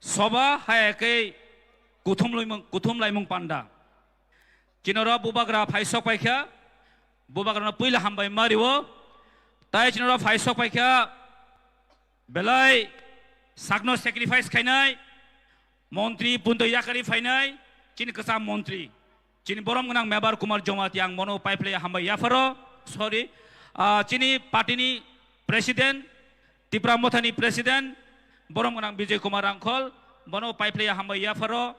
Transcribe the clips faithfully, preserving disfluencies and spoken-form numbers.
soba hai khe kuthum laimung, kuthum laimung panda. Chinoro bubagra phai sok paikha, bubagrano puila hambai mario. Tai chinoro phai sok paikha, belai sakno sacrifice khainai, montri punto yakari phainai, chini kwcham montri, chini borom gwnang Mebar Kumar Jamatia, ang bono paiplai hambai yapharo, sorry, ah, chini party ni president, Tipra Mothani president, borom gwnang Bijoy Kumar Rangkhol, bono paiplai hambai yapharo.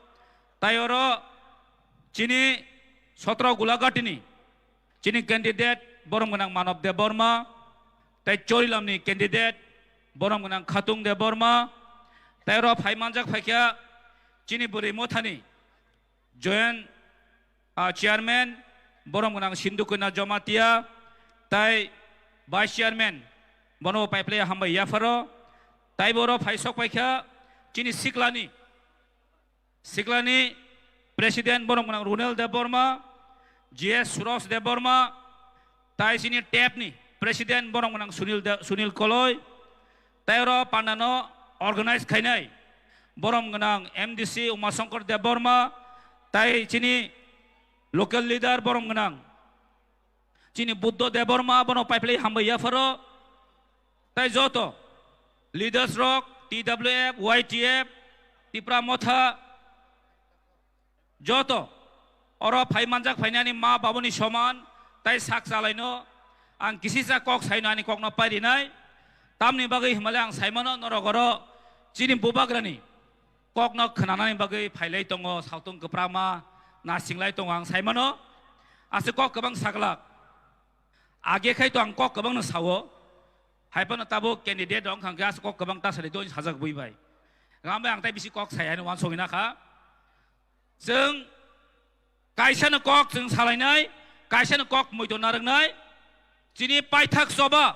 Tai oro chini sotro Gulagati ni chini candidate borom gwnang Manob Debbarma, tai Chorilam ni candidate borom gwnang Khatung Debbarma, tai oro phai manjak phaikha chini bwrwi Mothani joint, ah, chairman, borom gwnang Sindhu Kanya Jamatia, tai vice chairman, bono paiplai hambai yapharo. Tai boro phai sok paikha chini siklani, siklani president borom gwnang Runel Debbarma, G S Suros Debbarma, tai chini tep ni president borom gwnang Sunil De-, Sunil Koloi, tai oro pandano organize khainai borom gwnang M D C Umashankar Debbarma, tai chini local leader borom gwnang chini Buddho Debbarma, bono paiplai hambai yapharo. Tai joto leaders rok, T W F, Y T F, Tipra Motha, joto oro phai manjak phainani ma babuni soman, tai sak chalaino ang kisisa kok saino, ani kokno pairinai. Tamni bagwi himale ang saimano norok oro chini bubagrani kokno khwnanani bagwi phailai tongo, sautong kwprama nasinglai tongo, ang saimano. Aswk kok kwbang saglak. Age khai to ang kok kwbangno sao. Hai phano tabuk candidate rok wngkha khe aswk kok kwbang ta sadi doi sajak bui bai. Gam bai ang tai bisi kok saya hino wansogwi nakha. Chwng kaisano kok chwng salainai, kaisano kok moito narwknai. Chini paithak choba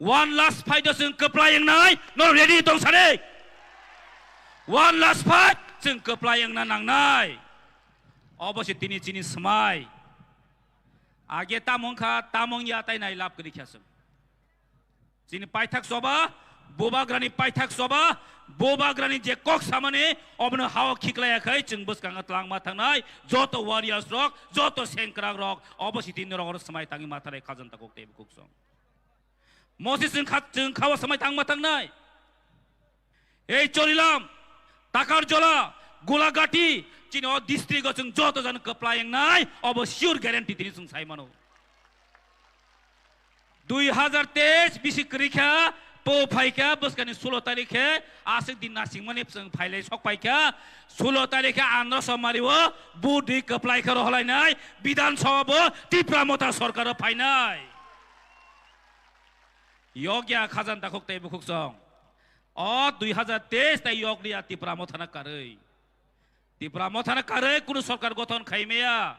one last fight o chwng kwplai wngnai, no ready tong sadi? One last fight chwng kwplai wngna nangnai. Obo se tini chini swmai. Age tamo wngkha, tamo wngya tai nai lab kwrwi kha chwng. Chini paithak choba, bubagrani paithak choba, bubagrani je kok samani, obono hao khiklaiya khai chwng bwskango twlangma thangnai, joto warriors rok, joto sengkrak rok, obo siti norok oro swmai tangwi matharai khajanta kok tei bukhuk song. Mosi chwng kha, chwng khao swmai tangma thangnai. Ei Chorilam, Takarjola, Gulagati, chini o district o chwng joto jani kwplai wngnai, obo sure guarantee tini chwng sai mano. Dui hazar teis bisi kwrwi kha, po phai kha, bwskani sulo tarikh khe, aswk din nasingmani chwng phailai sok pai kha, sulo tarikh khe Andhra Somari o vote rwi kwplai khe roholainai, Bidhan Sabha bo Tipra Motha Sarkar o phainai. Yokya khajanta kok tei bukhuk song. O dui hazar teis tai yok liya Tipra Mothana karwi. Tipra Mothana karwi kunu sarkar gothon khaimaya.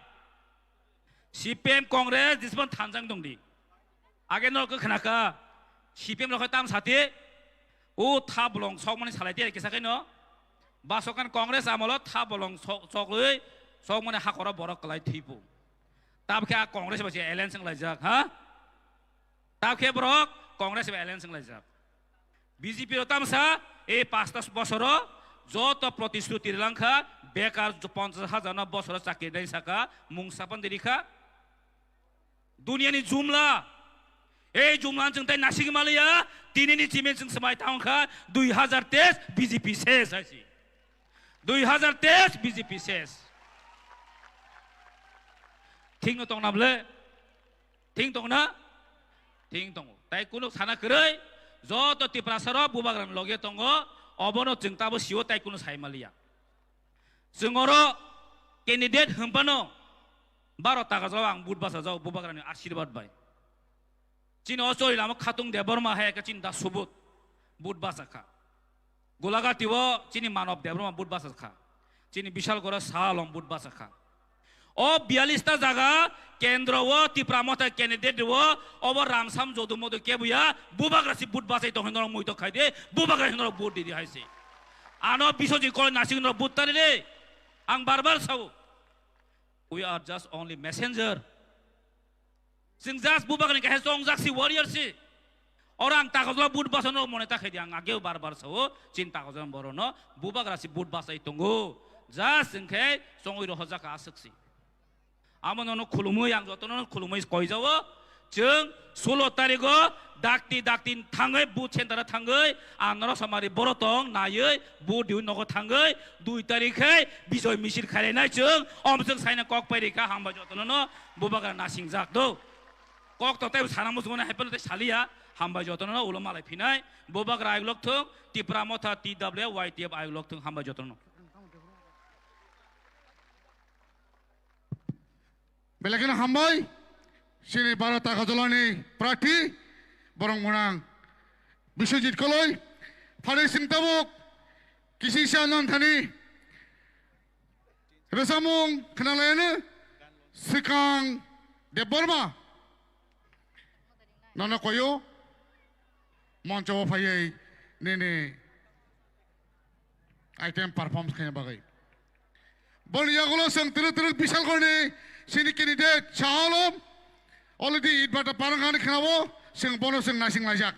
C P M Congress disbon thanjang dongdi. Age no khe khnaka C P M rok tam sati. O tha bolong sokmani salai te kisa khaino. Basokan Congress amolo tha bolong sok, soklwi sokmani hakoro borok kwlai thipu. Tabkhe a Congress bai se alliance wnglaijak ha. Tabkhe borok Congress bai alliance wnglaijak. B J P rok tamsa, ei pasta bosoro joto protishruti rilangkha, bekar ponchas hajar no bosoro chakri dai saka, mung sapan dirikha. Duniani jumla, ei jumla chwng tai nasigi maliya, tinini chimen chwng swmai tangkha, dui hazar teis B J P ses haisi. Dui hazar teis B J P ses. Thing no tong na ble? Thing tong na? Thing tongo. Tai kunu sana kwrwi, joto Tiprasa rok bubagrani loge tongo, obono chwng tabo siwo tai kunu sai maliya. Chwng oro candidate hwnphano baro taka jora ang vote bachajak bubagrani ashirbad bai. Chini o chori lama Khatung Debbarma hai khe chini da subut vote bachakha. Gulagati o chini Manob Debbarma vote bachakha. Chini Bishal Gora Saha Alom vote bachakha. O biyallis ta jaga kendro o Tipra Motha candidate o obo Ramsam Jodu Modu kebuya bubagra si vote bachai tong hinoro muito khai de bubagra hinoro vote di di hai se. Ano Biswajit Koloi nasing hinoro vote tari de. Ang bar bar sao. We are just only messenger. Chwng just bubagrani kaisa chongjak si warrior si. Oro ang takhajla vote basa no mone ta khaidi, ang ageo bar bar sao, chin takhajla boro no bubagra si vote basai tongo. Just hwnkhe chongwi rohorjak aswk si. Amo nono khulumwi, ang jotono khulumwi koijao. Chwng sulo tarigo dakti dakti thangwi booth center o thangwi ang norok samari boro tong naiwi booth diwi nogo thangwi dui tarik khe bijoy misil khainai chwng om chwng saina kok pai rikha. Hambai jotono no bubagra nasingjak do. Kok to tei sana muchungo hai phano tei saliya. Hambai jotono no ulo malai phinai bubagra ayuk lok thung, Tipra Motha T W Y T F ayuk lok thung. Hambai jotono. Belai kheno hambai, chini Bharat Agartala ni prarthi, borok mwnang Biswajit Koloi, phari sing tabuk, kisisa non thani, rwchapmung khwnalaiyano, Swkang Debbarma, nono koyo, moncho o phaiwi nini item perform khaina bagwi. Boni yagulo chwng twrwk twrwk Bisalkorni chini candidate Saha Alom already itbata parang ani khwnao, chwng bono chwng naising laijak.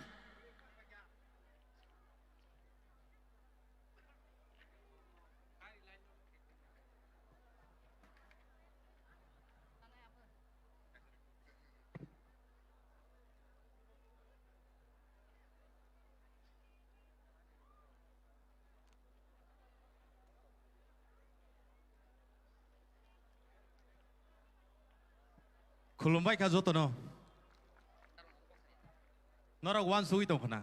Khulumbai kha jotono. Norok uansugwi tong khna.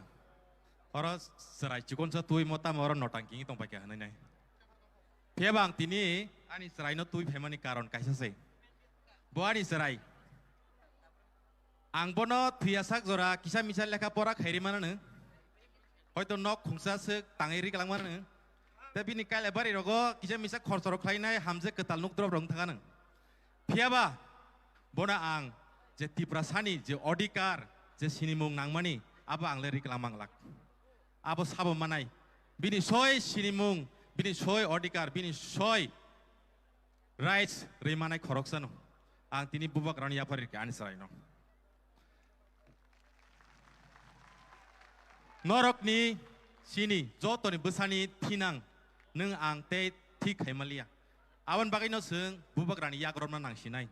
Oro chwrai chikonsa twi mo tamo oro notang kingwi tong pai kha hwnwi nai. Phiya ba ang tini ani chwraino twi phaimani karon kaisa se. Bo ani chwrai. Ang bono thwiya sak jora kisa misa lekha pora khairi manano. Hoito nok khungsa swk tangwi ri kwlangmano. Tei bini kailabari rogo kisa misa khorchorok khlainai hamjak kwtal nuk drop rok wng thangano. Phiyaba bono ang je Tiprasani je odhikar, je sinimung nangmani, abo ang le ri kwlangma glak. Abo sabo manai. Bini soi sinimung, bini soi odhikar, bini soi rights rwi manai khoroksano. Ang tini bubagrano yaphar rikha ani chwraino. Norokni chini jotoni bwsani thinang nwng ang tei thik khai manliya. Aboni bagwino chwng bubagrani yakrokno nangsinai.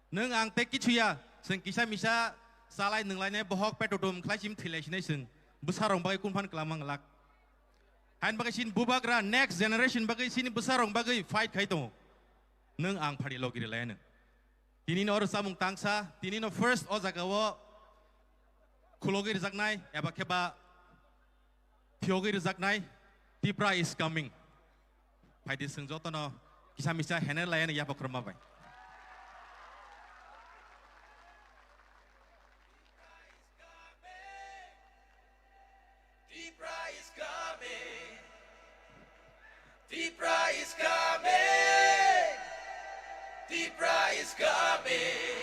Nwng ang tei kichu ya, chwng kisa misa chalai nwnglainai bohok petotum khlai sim thwilai sinai chwng bwsarok bagwi kunphan kwlangma glak. Hain bagwi chini bubagra next generation bagwi chini bwsarok bagwi fight khai tongo. Nwng ang phari logi rwlai anw. Tini no oro chamung tangsa, tini no first o jaga o khulogwi rwjaknai eba khe ba phiyogwi rwjaknai Tipra is coming. Phaidi chwng jotono kisa misa hene lai ani yapha khorma bai. Tipra is coming. Tipra is coming. Tipra is coming.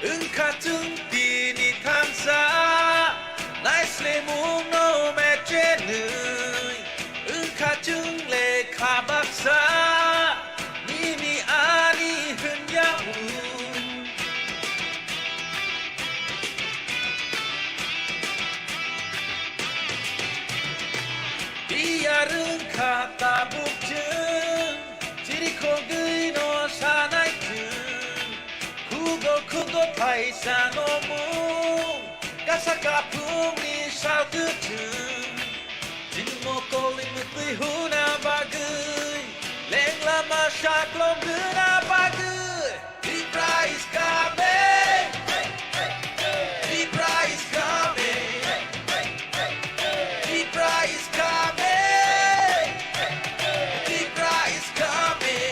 Wngkha chwng tini thansa, naislemungno mechenwi. Wngkha chwng lekha baksa, nini ani hwnyamung. Tiyar wngkha tabuk chwng, chirikhogwino sanai chwng. Khugo khugo phaisa nomung, kasa kaphungni sal kwthwng. Chini mokolni mwtwi huna bagwi, leng lama saklom rwna bagwi. Tipra is coming. Tipra is coming. Tipra is coming. Tipra is coming.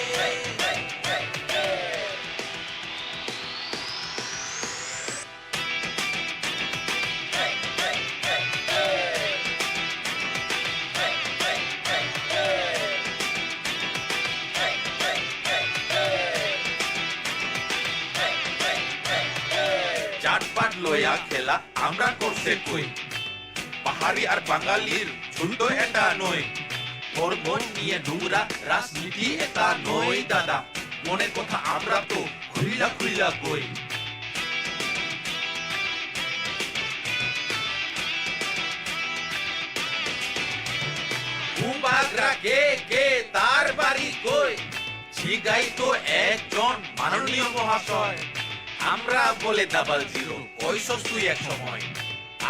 হয়া খেলা আমরা করছে কই। পাহাড়ি আর বাঙালির যুদ্ধ এটা নয়, ধর্ম নিয়ে নোংরা রাজনীতি এটা নয় দাদা। মনের কথা আমরা তো খুইলা খুইলা কই। বুবাগরা কে কে, তার বাড়ি কই? জিগাই তো একজন মাননীয় মহাশয়। আমরা বলে ডাবল জিরো, কইছস তুই এক সময়।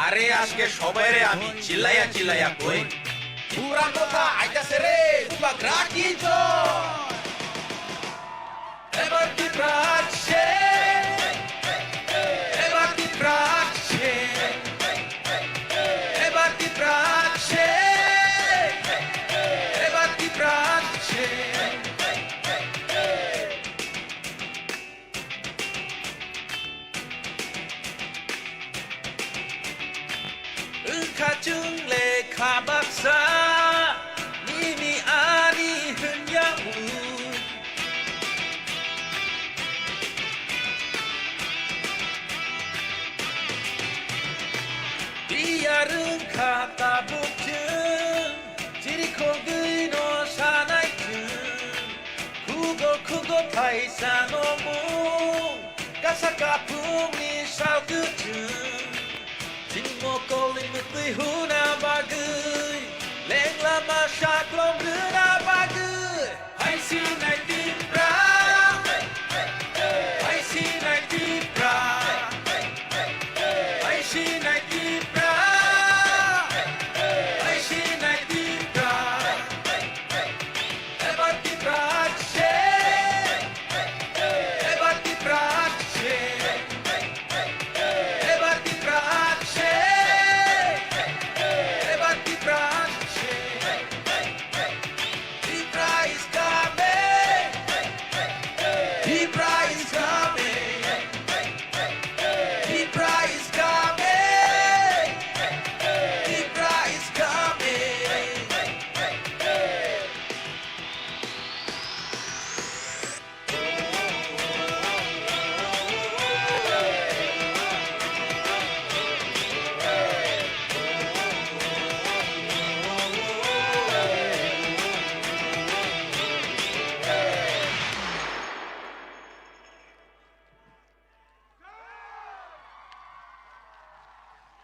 আরে আজকে সবাইরে আমি চিল্লাইয়া চিল্লাইয়া কই। পুরা কথা আইতাছে রে, বুবাগরা কি জয়। এবার কি প্রাণ সে? এবার কি প্রাণ সে? এবার কি প্রাণ সে? এবার কি প্রাণ সে? Wngkha chwng le kha baksa, nini ani hwnyaui. Tiyar wngkha tabuk chwng, chirikhogwi no sanai chwng. Khugo khugo thaisa no mung, kasa kaphungni sal kwchwng. Chini mokolni mwtwi huna bagwi, leng lama saklom rwna bagwi. Hai sinai Tipra, hai sinai Tipra, hai sinai Tipra, hai sinai Tipra. Ebar Tipra ashe, ebar Tipra ashe, ebar Tipra ashe, ebar Tipra ashe. Tipra is coming, Tipra is coming, Tipra is coming, Tipra is coming.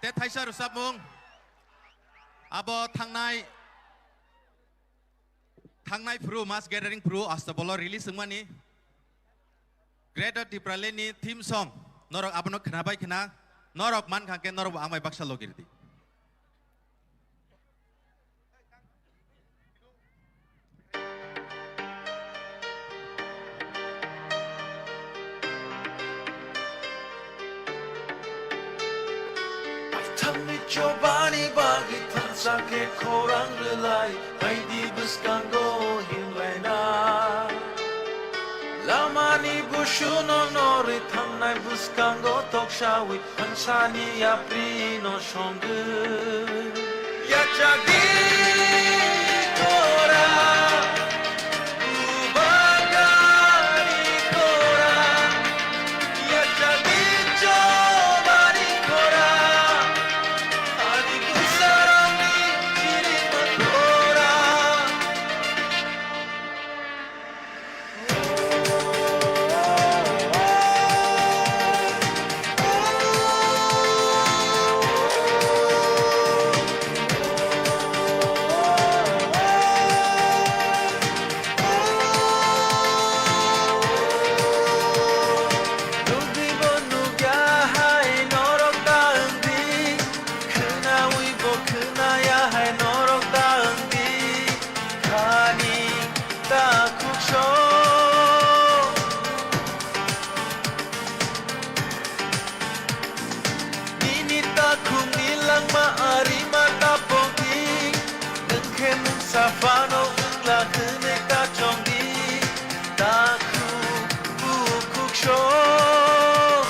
Te thaisa rwchapmung abo thangnai, thangnai phuru mass gathering phuru Astabolo release wngmani Greater Tipraland ni theme song norok abono khwnabai khwna norok mankha khe norok bo ang bai baksa logi rwdi. Aithangni chobani bagwi thansa khe khorang rwlai, baidi bwskango himlaina. Lamani busuno norwi thangnai bwskango toksawi thansani yaprino songwi. Yachagni kora, bubagani kora, yachagni chobani kora, ani bwsarangni chiriman kora. Nukgwibo nukya hai norok ta wngdi, khwnawibo khwnaya hai norok ta wngdi. Khani takhuk sok. Nini takhukni langma arima tapokdi. Nwng khe mungsa phano wngla hwnwi ta chongdi. Takhuk bukhuk sok.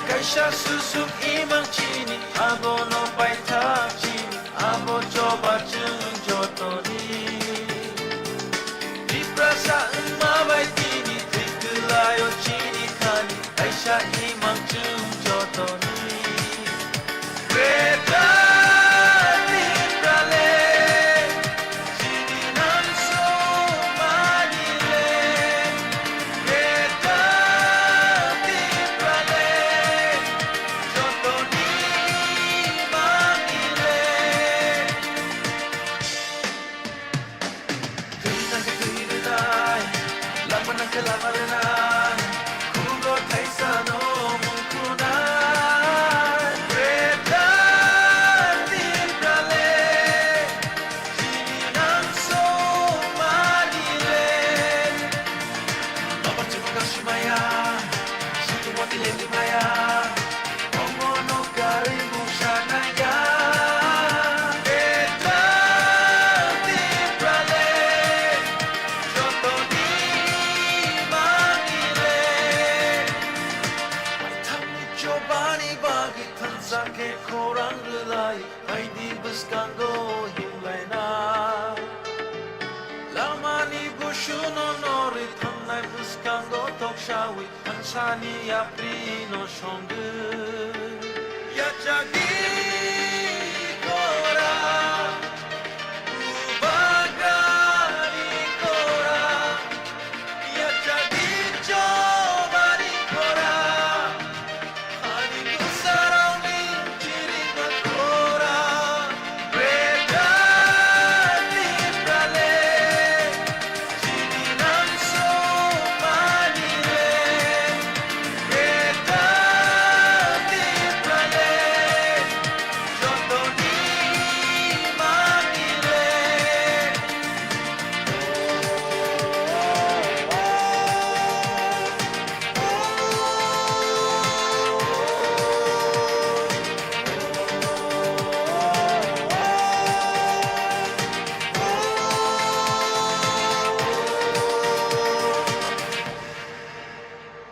Kaisa susuk imang chini abono paithak chini. Abo choba chwng jotoni. Tiprasa wngma bai tini thwi kwlaio chini khani. Kaisa imang chwng jotoni. Tani yapri no songdu. Yachagi kora, ubagari kora, yachagi chobari kora.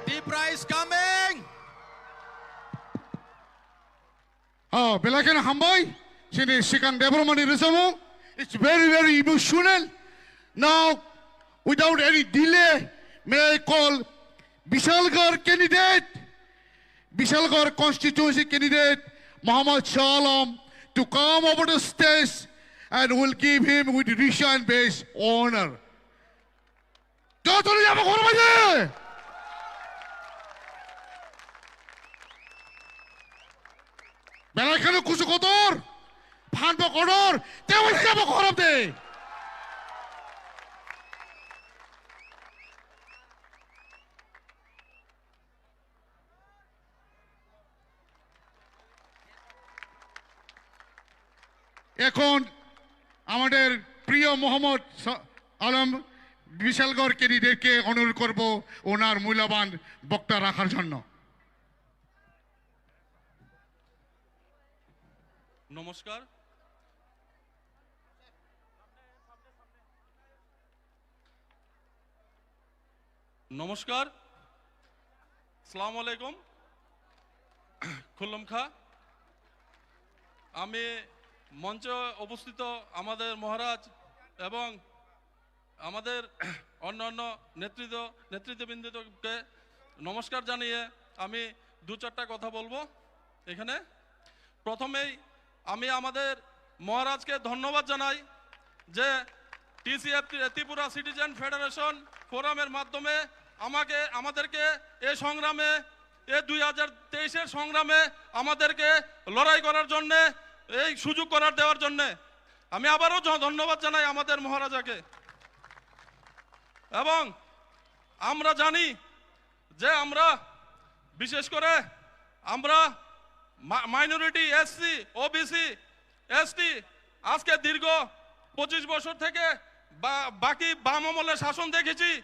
Tipra is coming! Oh, belai kheno hambai, chini Srikant Debbarmani rwchapmung. It's very, very emotional. Now, without any delay, may I call Bishalgarh candidate, Bishalgarh constituency candidate, Mohammad Shah Alam, to come over the stage and will give him with rich and base honor. Jotoni jabo khorbai de. Belai kheno kusu kotor, phan bo kotor, teboni jabo khorop de. এখন আমাদের প্রিয় মোহাম্মদ স-, আলম বিশালগড় ক্যান্ডিডেটকে অনুরোধ করব ওনার মূল্যবান বক্তা রাখার জন্য। নমস্কার। নমস্কার। আসসালামু আলাইকুম। খুল্লুমখা। আমি মঞ্চে উপস্থিত আমাদের মহারাজ এবং আমাদের অন্যান্য নেতৃত্ব, নেতৃত্ববৃন্দকে নমস্কার জানিয়ে আমি দু চারটা কথা বলবো এখানে। প্রথমেই আমি আমাদের মহারাজকে ধন্যবাদ জানাই যে টিসিএফ, ত্রিপুরা সিটিজেন ফেডারেশন ফোরামের মাধ্যমে আমাকে, আমাদেরকে এই সংগ্রামে, এই দুই হাজার তেইশের সংগ্রামে আমাদেরকে লড়াই করার জন্যে, এই সুযোগ করার দেওয়ার জন্যে আমি আবারও জ-, ধন্যবাদ জানাই আমাদের মহারাজাকে। এবং আমরা জানি যে আমরা, বিশেষ করে আমরা মা-, মাইনরিটি, এসসি, ওবিসি, এসটি, আজকে দীর্ঘ পঁচিশ বছর থেকে বা-, বাকি বাম আমলে শাসন দেখেছি,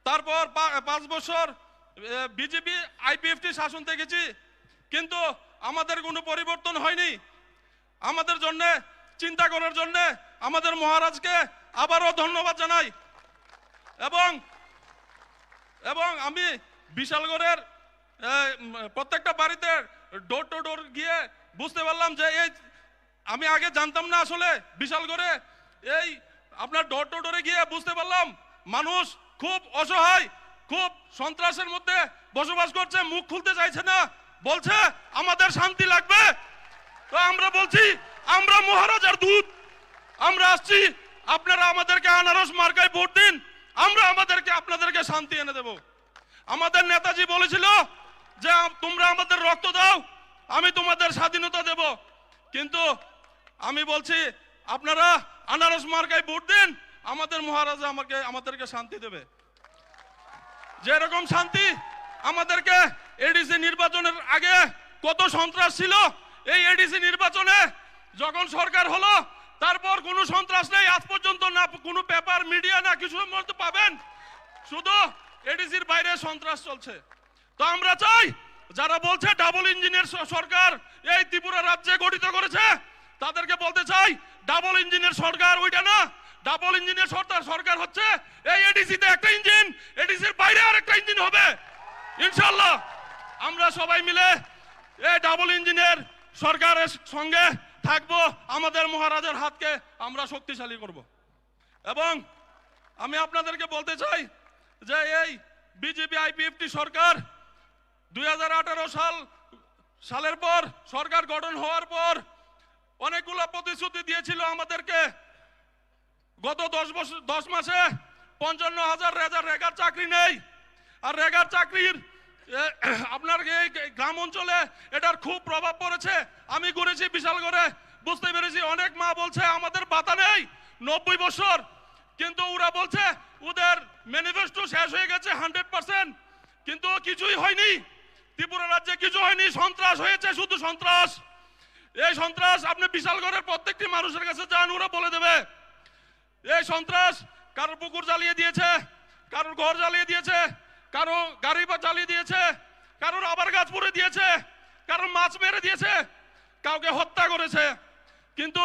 তারপর পা-, পাঁচ বছর, এ, বিজেপি আইপিএফটি শাসন দেখেছি, কিন্তু আমাদের কোনো পরিবর্তন হয়নি। আমাদের জন্যে চিন্তা করার জন্যে আমাদের মহারাজকে আবারও ধন্যবাদ জানাই। এবং, এবং আমি বিশালগড়ের, এ, উম, প্রত্যেকটা বাড়িতে ডোর টু ডোর গিয়ে বুঝতে পারলাম যে এই, আমি আগে জানতাম না আসলে বিশালগড়ে এই আপনার ডোর টু ডোরে গিয়ে বুঝতে পারলাম মানুষ খুব অসহায়, খুব সন্ত্রাসের মধ্যে বসবাস করছে, মুখ খুলতে চাইছে না, বলছে, "আমাদের শান্তি লাগবে।" তো আমরা বলছি, "আমরা মহারাজার দূত, আমরা আসছি, আপনারা আমাদেরকে আনারস মার্কায় ভোট দিন, আমরা আমাদেরকে, আপনাদেরকে শান্তি এনে দেব।" আমাদের নেতাজি বলেছিল যে, "আম-, তোমরা আমাদের রক্ত দাও, আমি তোমাদের স্বাধীনতা দেব।" কিন্তু আমি বলছি, আপনারা আনারস মার্কায় ভোট দিন, আমাদের মহারাজা আমাকে, আমাদেরকে শান্তি দেবে। যেরকম শান্তি আমাদেরকে এডিসি নির্বাচনের আগে কত সন্ত্রাস ছিল, এই এডিসি নির্বাচনে যখন সরকার হলো, তারপর কোনো সন্ত্রাস নেই আজ পর্যন্ত, না কোনো পেপার, মিডিয়া, না কিছু মধ্যে পাবেন, শুধু এডিসির বাইরে সন্ত্রাস চলছে। তো আমরা চাই, যারা বলছে ডাবল ইঞ্জিনের স-, সরকার এই ত্রিপুরা রাজ্যে গঠিত করেছে, তাদেরকে বলতে চাই, ডাবল ইঞ্জিনের সরকার ওইটা না, ডাবল ইঞ্জিনের সরকার, সরকার হচ্ছে এই এডিসি তে একটা ইঞ্জিন, এডিসির বাইরে আরেকটা ইঞ্জিন হবে। ইনশাআল্লাহ আমরা সবাই মিলে এই ডাবল ইঞ্জিনের সরকারের সঙ্গে থাকবো, আমাদের মহারাজার হাতকে আমরা শক্তিশালী করব। এবং আমি আপনাদেরকে বলতে চাই যে এই বিজেপি আইপিএফটি সরকার দুই হাজার আঠারো সাল, সালের পর, সরকার গঠন হওয়ার পর অনেকগুলো প্রতিশ্রুতি দিয়েছিল আমাদেরকে। গত দশ বছর, দশ মাসে পঞ্চান্ন হাজার রেজার রেগার চাকরি নেই। আর রেগার চাকরির, এ, আপনার এই গ্রাম অঞ্চলে এটার খুব প্রভাব পড়েছে। আমি ঘুরেছি বিশাল করে, বুঝতে পেরেছি। অনেক মা বলছে, "আমাদের ভাতা নেই, নব্বই বছর।" কিন্তু ওরা বলছে ওদের ম্যানিফেস্টো শেষ হয়ে গেছে হান্ড্রেড পার্সেন্ট, কিন্তু কিছুই হয়নি। ত্রিপুরা রাজ্যে কিছু হয়নি, সন্ত্রাস হয়েছে, শুধু সন্ত্রাস। এই সন্ত্রাস আপনি বিশালগড়ের প্রত্যেকটি মানুষের কাছে যান, ওরা বলে দেবে। এই সন্ত্রাস কারোর পুকুর জ্বালিয়ে দিয়েছে, কারোর ঘর জ্বালিয়ে দিয়েছে, কারো গাড়ি বা জ্বালিয়ে দিয়েছে, কারোর আবার গাছ পুড়ে দিয়েছে, কারোর মাছ মেরে দিয়েছে, কাউকে হত্যা করেছে। কিন্তু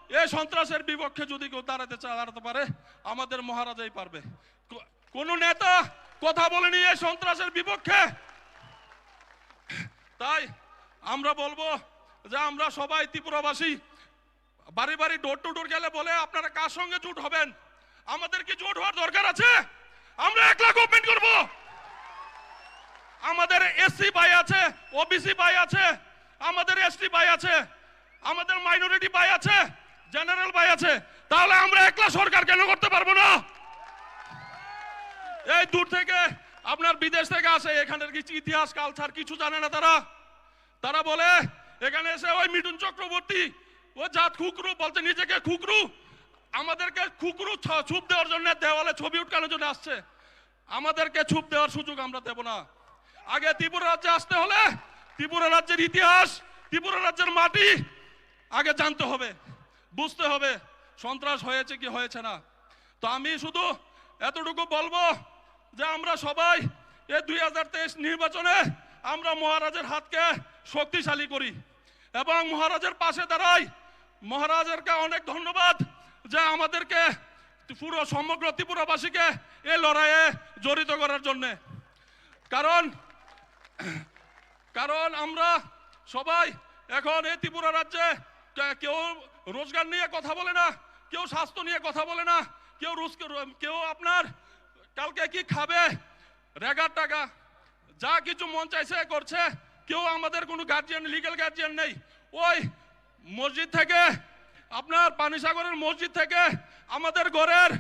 এই সন্ত্রাসের বিপক্ষে যদি কেউ দাঁড়াতে চায়, দাঁড়াতে পারে, আমাদের মহারাজাই পারবে। কো-, কোনো নেতা কথা বলেনি এই সন্ত্রাসের বিপক্ষে। তাই আমরা বলবো যে আমরা সবাই ত্রিপুরাবাসী বাড়ি বাড়ি, ডোর টু ডোর গেলে বলে, "আপনারা কার সঙ্গে জোট হবেন?" আমাদের কি জোট হওয়ার দরকার আছে? আমরা একলা গভর্নমেন্ট করব। আমাদের এসসি ভাই আছে, ওবিসি ভাই আছে, আমাদের এসটি ভাই আছে, আমাদের মাইনরিটি ভাই আছে, জেনারেল ভাই আছে, তাহলে আমরা একলা সরকার কেন করতে পারবো না? এই দূর থেকে, আপনার বিদেশ থেকে আসে, এখানের কিছু ইতিহাস, কালচার কিছু জানে না তারা। তারা বলে, এখানে এসে ওই মিঠুন চক্রবর্তী, ও জাত খুকরু বলতে নিজেকে খুকরু, আমাদেরকে খুকরু ছ-, ছুপ দেওয়ার জন্য দেওয়ালে ছবি উটকানোর জন্য আসছে। আমাদেরকে ছুপ দেওয়ার সুযোগ আমরা দেব না। আগে ত্রিপুরা রাজ্যে আসতে হলে ত্রিপুরা রাজ্যের ইতিহাস, ত্রিপুরা রাজ্যের মাটি আগে জানতে হবে, বুঝতে হবে সন্ত্রাস হয়েছে কি হয়েছে না। তো আমি শুধু এতটুকু বলবো যে আমরা সবাই এই দুই হাজার তেইশ নির্বাচনে আমরা মহারাজের হাতকে শক্তিশালী করি এবং মহারাজের পাশে দাঁড়াই। মহারাজেরকে অনেক ধন্যবাদ যে আমাদেরকে পুরো সমগ্র ত্রিপুরাবাসীকে এই লড়াইয়ে জড়িত করার জন্যে। কারণ, কারণ আমরা সবাই এখন এই ত্রিপুরা রাজ্যে কে-, কেউ রোজগার নিয়ে কথা বলে না, কেউ স্বাস্থ্য নিয়ে কথা বলে না, কেউ রোজ-, কেউ আপনার কালকে কি খাবে, রেগার টাকা, যা কিছু মন চাইছে করছে। কেউ আমাদের কোনো গার্জিয়ান, লিগ্যাল গার্জিয়ান নেই। ওই মসজিদ থেকে, আপনার পানিসাগরের মসজিদ থেকে আমাদের ঘরের,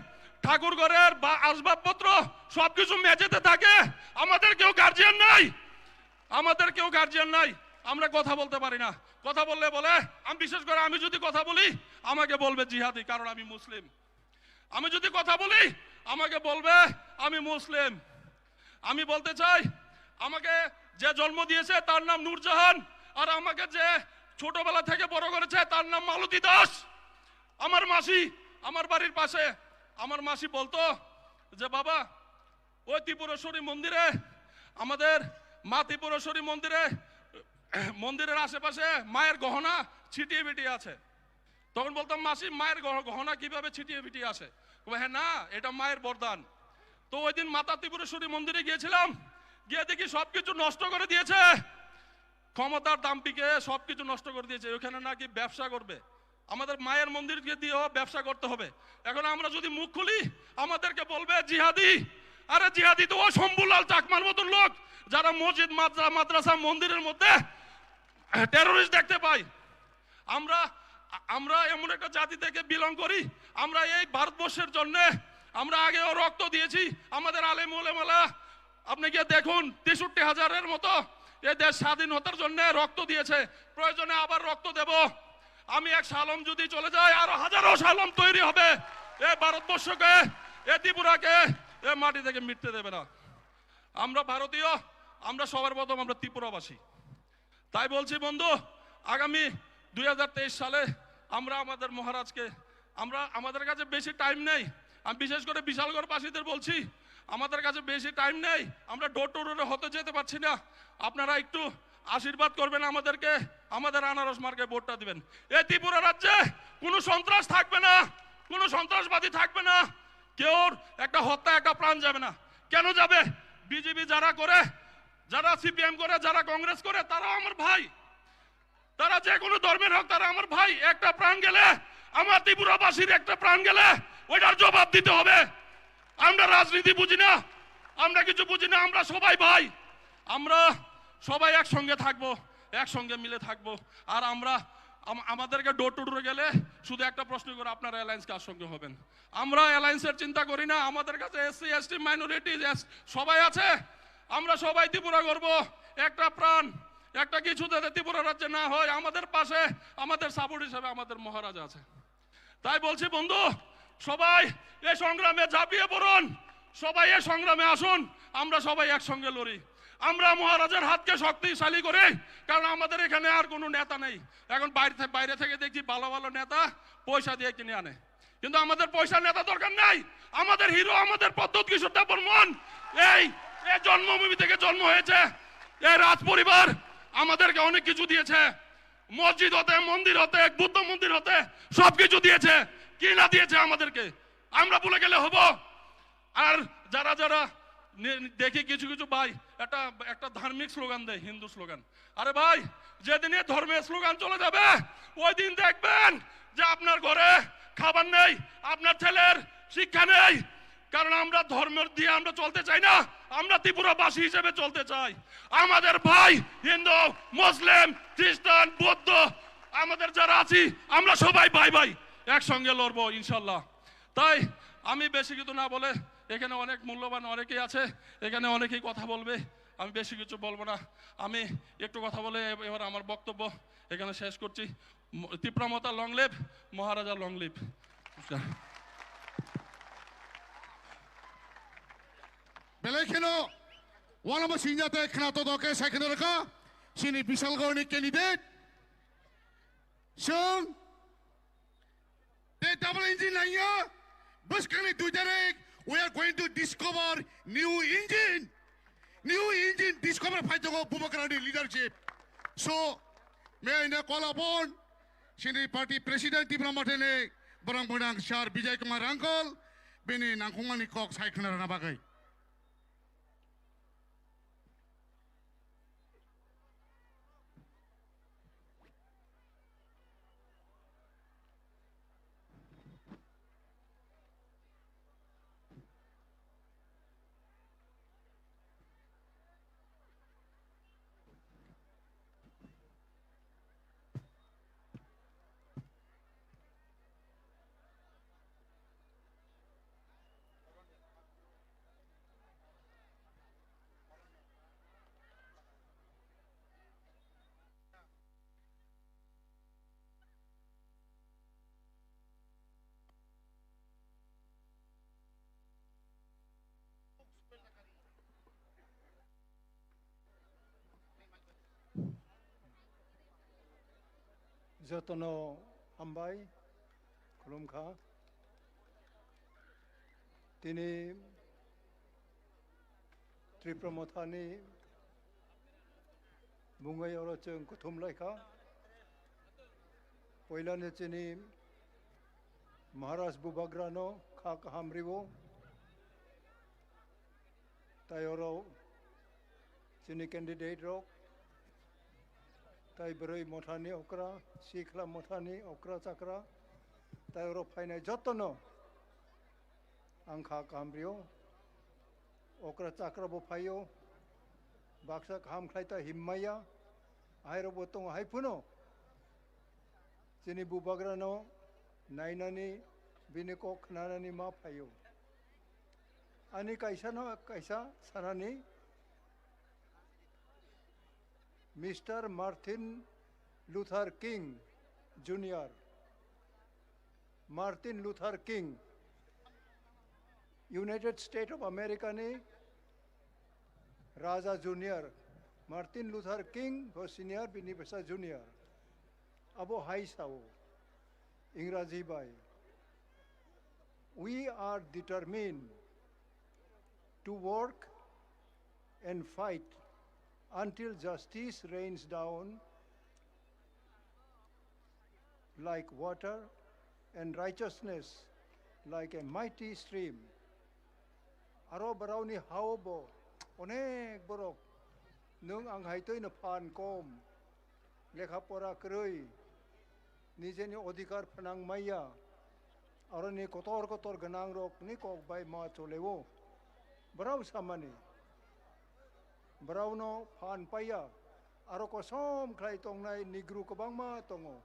ঠাকুর ঘরের বা আসবাবপত্র সবকিছু মেঝেতে থাকে। আমাদের কেউ গার্জিয়ান নাই, আমাদের কেউ গার্জিয়ান নাই, আমরা কথা বলতে পারি না। কথা বললে বলে, আমি বিশেষ করে আমি যদি কথা বলি, আমাকে বলবে জিহাদি, কারণ আমি মুসলিম। আমি যদি কথা বলি, আমাকে বলবে আমি মুসলিম। আমি বলতে চাই, আমাকে যে জন্ম দিয়েছে তার নাম নূরজাহান, আর আমাকে যে ছোটবেলা থেকে বড় করেছে তার নাম মালতী দাস। আমার মাসি, আমার বাড়ির পাশে আমার মাসি বলতো যে, "বাবা, ওই ত্রিপুরেশ্বরী মন্দিরে, আমাদের মা ত্রিপুরেশ্বরী মন্দিরে, মন্দিরের আশেপাশে মায়ের গহনা ছিটিয়ে বিটিয়ে আছে।" তখন বলতাম, "মাসি, মায়ের গহ-, গহনা কিভাবে ছিটিয়ে বিটিয়ে আছে?" বলে, "হ্যাঁ না, এটা মায়ের বরদান।" তো ওই দিন মাতা ত্রিপুরেশ্বরী মন্দিরে গিয়েছিলাম, গিয়ে দেখি সবকিছু নষ্ট করে দিয়েছে। ক্ষমতার দাম্পিকে সবকিছু নষ্ট করে দিয়েছে। ওখানে নাকি ব্যবসা করবে, আমাদের মায়ের মন্দিরকে দিয়েও ব্যবসা করতে হবে। এখন আমরা যদি মুখ খুলি, আমাদেরকে বলবে জিহাদি। আরে জিহাদি তো ওই শম্ভুলাল চাকমার মতন লোক, যারা মসজিদ, মাদ্রা-, মাদ্রাসা, মন্দিরের মধ্যে টেরোরিস্ট দেখতে পাই। আমরা, আমরা এমন একটা জাতি থেকে বিলং করি, আমরা এই ভারতবর্ষের জন্য আমরা আগেও রক্ত দিয়েছি। আমাদের আলেম ওলামারা, আপনি গিয়ে দেখুন, তেষট্টি হাজারের মতো এ দেশ স্বাধীনতার জন্য রক্ত দিয়েছে। প্রয়োজনে আবার রক্ত দেব। আমি এক শালম যদি চলে যাই, আরো হাজারো শালম তৈরি হবে। এ ভারতবর্ষকে, এ ত্রিপুরাকে এ মাটি থেকে মিটতে দেবে না। আমরা ভারতীয়, আমরা সবার প্রথম আমরা ত্রিপুরাবাসী। তাই বলছি বন্ধু, আগামী দুই হাজার তেইশ সালে আমরা আমাদের মহারাজকে, আমরা, আমাদের কাছে বেশি টাইম নেই। আমি বিশেষ করে বিশালগড়বাসীদের বলছি, আমাদের কাছে বেশি টাইম নেই, আমরা ডোর টু ডোরে হতে যেতে পারছি না। আপনারা একটু আশীর্বাদ করবেন আমাদেরকে, আমাদের আনারস মার্কে ভোটটা দিবেন। এই ত্রিপুরা রাজ্যে কোনো সন্ত্রাস থাকবে না, কোনো সন্ত্রাসবাদী থাকবে না, কেউর একটা হত্যা, একটা প্রাণ যাবে না। কেন যাবে? বিজেপি যারা করে, যারা সিপিএম করে, যারা কংগ্রেস করে, তারাও আমার ভাই। তারা যে কোনো ধর্মের হোক, তারা আমার ভাই। একটা প্রাণ গেলে, আমার ত্রিপুরাবাসীর একটা প্রাণ গেলে, ওইটার জবাব দিতে হবে। আমরা রাজনীতি বুঝি না, আমরা কিছু বুঝি না, আমরা সবাই ভাই। আমরা সবাই একসঙ্গে থাকবো, একসঙ্গে মিলে থাকবো। আর আমরা আম-, আমাদেরকে ডোর টু ডোরে গেলে শুধু একটা প্রশ্ন করে, "আপনারা অ্যালায়েন্স কার সঙ্গে হবেন?" আমরা অ্যালায়েন্সের চিন্তা করি না। আমাদের কাছে এসসি, এসটি, মাইনরিটি সবাই আছে। আমরা সবাই ত্রিপুরা গর্ব, একটা প্রাণ, একটা কিছু যাতে ত্রিপুরা রাজ্যে না হয়, আমাদের পাশে, আমাদের সাপোর্ট হিসেবে আমাদের মহারাজা আছে। তাই বলছি বন্ধু, সবাই এই সংগ্রামে ঝাঁপিয়ে পড়ুন, সবাই এই সংগ্রামে আসুন, আমরা সবাই একসঙ্গে লড়ি। আমরা মহারাজের হাতকে শক্তিশালী করি, কারণ আমাদের এখানে আর কোনো নেতা নেই। এখন বাইরে থে-, বাইরে থেকে দেখছি ভালো ভালো নেতা পয়সা দিয়ে কিনে আনে, কিন্তু আমাদের পয়সা নেতা দরকার নাই। আমাদের হিরো আমাদের প্রদ্যুৎ কিশোর দেববর্মন। এই, এই জন্মভূমি থেকে জন্ম হয়েছে। এই রাজ পরিবার আমাদেরকে অনেক কিছু দিয়েছে। মসজিদ হতে, মন্দির হতে, বুদ্ধ মন্দির হতে সবকিছু দিয়েছে। কি না দিয়েছে আমাদেরকে, আমরা ভুলে গেলে হবো? আর যারা যারা নি-, দেখি কিছু কিছু ভাই একটা, একটা ধার্মিক স্লোগান দেয়, হিন্দু স্লোগান। আরে ভাই, যেদিনে ধর্মের স্লোগান চলে যাবে, ওই দিন দেখবেন যে আপনার ঘরে খাবার নেই, আপনার ছেলের শিক্ষা নেই। কারণ আমরা ধর্ম দিয়ে আমরা চলতে চাই না, আমরা ত্রিপুরাবাসী হিসেবে চলতে চাই। আমাদের ভাই হিন্দু, মুসলিম, খ্রিস্টান, বৌদ্ধ, আমাদের যারা আছি, আমরা সবাই ভাই ভাই, একসঙ্গে লড়বো ইনশাল্লাহ। তাই আমি বেশি কিছু না বলে, এখানে অনেক মূল্যবান অনেকেই আছে, এখানে অনেকেই কথা বলবে, আমি বেশি কিছু বলবো না। আমি একটু কথা বলে এ-, এবার আমার বক্তব্য এখানে শেষ করছি। ম-, তিপ্রা মথা long live, Maharaja long live। Belai kheno uanama sinjate khna to doke sai kheno rwkha chini Bisalgorni candidate. Chwng tei double engine nangya, bwskangni dui tarik, we are going to discover new engine. New engine discover phai tongo Bubagrani leadership. So, may I now call upon chini party president Tipra Mothani borang bonang Sir Bijay Kumar Rangkol, bini nangkukmani kok sai khna rwna bagwi. Jotono hambai, khulumkha. Tini Tipra Mothani mungwi oro chwng kuthum laikha. Poilani chini Maharaj Bubagrano kha kaham riwo. Tai oro chini candidate rok, tai bwrwi mothani okra, sikhla mothani okra chakra, tai oro phainai jotono ang kha kaham rio. Okra chakra bo phaio, baksa kaham khlai ta himmaya, ahairok bo tongo hai phano. Chini Bubagrano nainani, bini kok khnanani ma phaio. Ani kaisa no kaisa sanani, Mister Martin Luther King Junior, Martin Luther King, United States of America ni Raja Junior, Martin Luther King bo senior, bini bwsa junior. Abo hai sao, Ingraji bai, "We are determined to work and fight until justice rains down like water and righteousness like a mighty stream." Aro borokni hao bo onek borok, nwng ang hai twi no phan kom, lekha pora kwrwi, nijeni odhikar phnang maya, aroni kotor kotor gwnang rok ni kok bai ma choleo. Borok samani, Borokno phan paiya, aro kosom khlai tongnai Negro kwbangma tongo.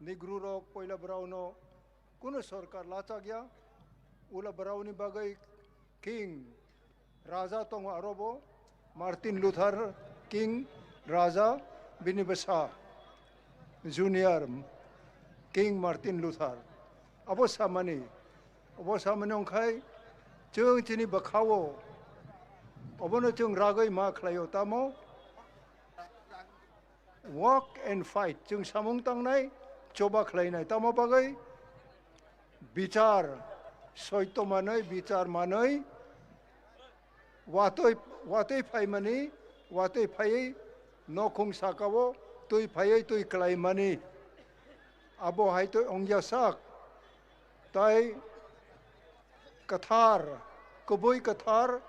Negro rok poila borokno kunu sorkar lachakya, ula borokni bagwi King Raja tongo, arobo Martin Luther King Raja, bini bwsa Junior King Martin Luther. Abo samani, abo samani wngkhai chwng chini bwkhao, obono chwng ragwi ma khlaio, tamo walk and fight, chwng samung tangnai, choba khlainai, tamo bagwi bichar, soito manwi, bichar manwi, watwi, watwi phaimani, watwi phaiwi nokhung sakao twi phaiwi twi klaimani. Abo hai twi ongya sak, tai kwthar, kubui kwthar,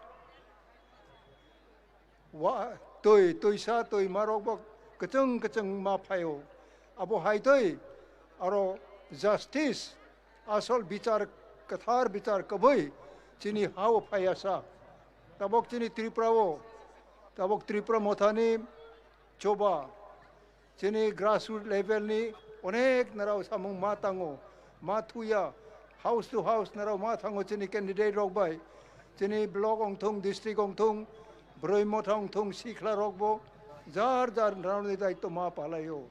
wa-, twi, twisa, twimarokbo kwchwng kwchwng ma phaio. Abo hai twi aro justice, asol bichar, kwthar bichar kubui chini hao phaiya sa. Tabok chini Tripura o, tabok Tripura Mothani choba, chini grassroot level ni onek narao samung ma tango, ma thuya, house to house narao ma thango chini candidate rok bai, chini block ongthung, district ongthung, broi motha ongthung, sikla rok bo jar jar narao ni daityo ma palaio.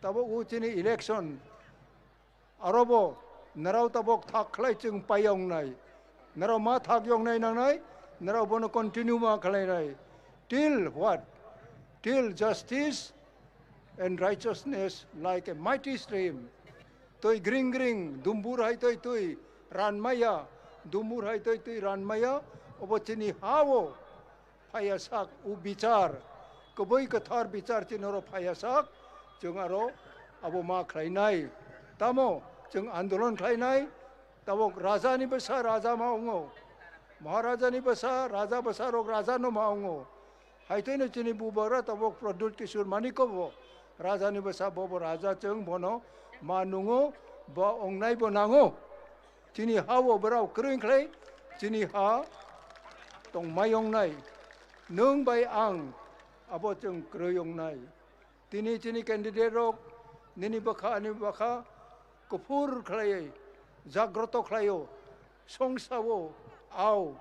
Tabok o chini election, arobo narao tabok thak khlai chwng pai wngnai. Narao ma thak wngnai nangnai, narao bono continue ma khlainai. Till what? Till justice and righteousness like a mighty stream. Twi gring gring, dumbur hai twi twi ranmaya, dumbur hai twi twi ranmaya, obo chini ha-o phaiya sak, o bichar, kubui kwthar bichar chini oro phaiya sak, chwng aro abo ma khlainai. Tamo chwng andolon khlainai, tabok raja ni bwsa raja ma wngo, maharaja ni bwsa, raja bwsa rok raja no ma wngo. Hai twi no chini bubagra tabok Pradyut Kishore Manikya bo raja ni bwsa, bo bo raja, chwng bono ma nungo, bo wngnai bo nango. Chini ha-o borao kwrwi wngkhlai, chini ha tongmai wngnai. Nwng bai ang abo chwng kwrwi wngnai. Tini chini candidate rok nini bwkha ani bwkha kuphur khlaiwi jagroto khlaio, songsao, ao.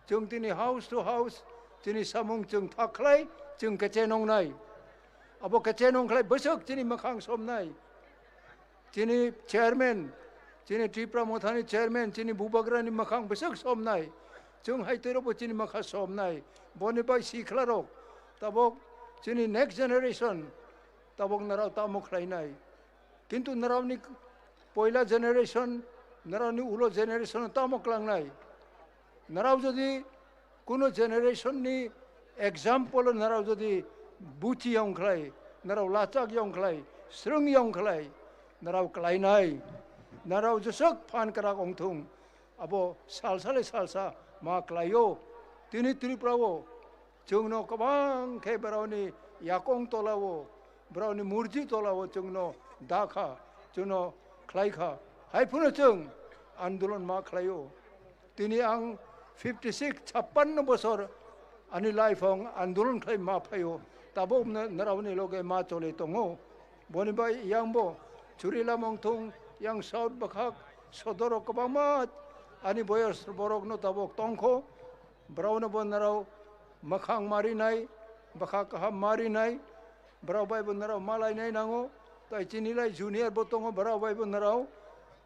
Chwng tini house to house chini samung chwng thak khlai, chwng kechenongnai. Abo kechenong khlai bwswk chini mwkhang somnai. Chini chairman, chini Tripura Mothani chairman, chini bubagrani mwkhang bwswk somnai. Chwng hai twirobo chini mwkha somnai. Boni bai sikla rok, tabok chini next generation, tabok narao tamo khlainai. Kintu naraoni poila generation, naraoni ulo generation tamo klangnai. Narao jodi kuno generation ni example narao jodi buchi yong khlai, narao lachak yong khlai, srwng yong khlai, narao klainai. Narao jeswk phan kwrak ongthung, abo salsa le salsa ma klaio. Tini Tripura o chwngno kwbang khe borokni yakong tolao, borokni murji tolao chwngno da kha, chwngno khlai kha. Hai phano chwng andolon ma khlaio. Tini ang fifty six, chappanno bosor ani life ang andolon khlai ma phaio, tabok na-, narao ni loge ma chole tongo. Boni bai yang bo Churilam ongthung, yang South bwkhak sodoro kwbangma ani boyos borok no tabok tongkho. Borok no bo narao mwkhang marinai, bwkha kaham marinai, borok bai bo narao malainai nango, tai chini lai junior bo tongo, borok bai bo narao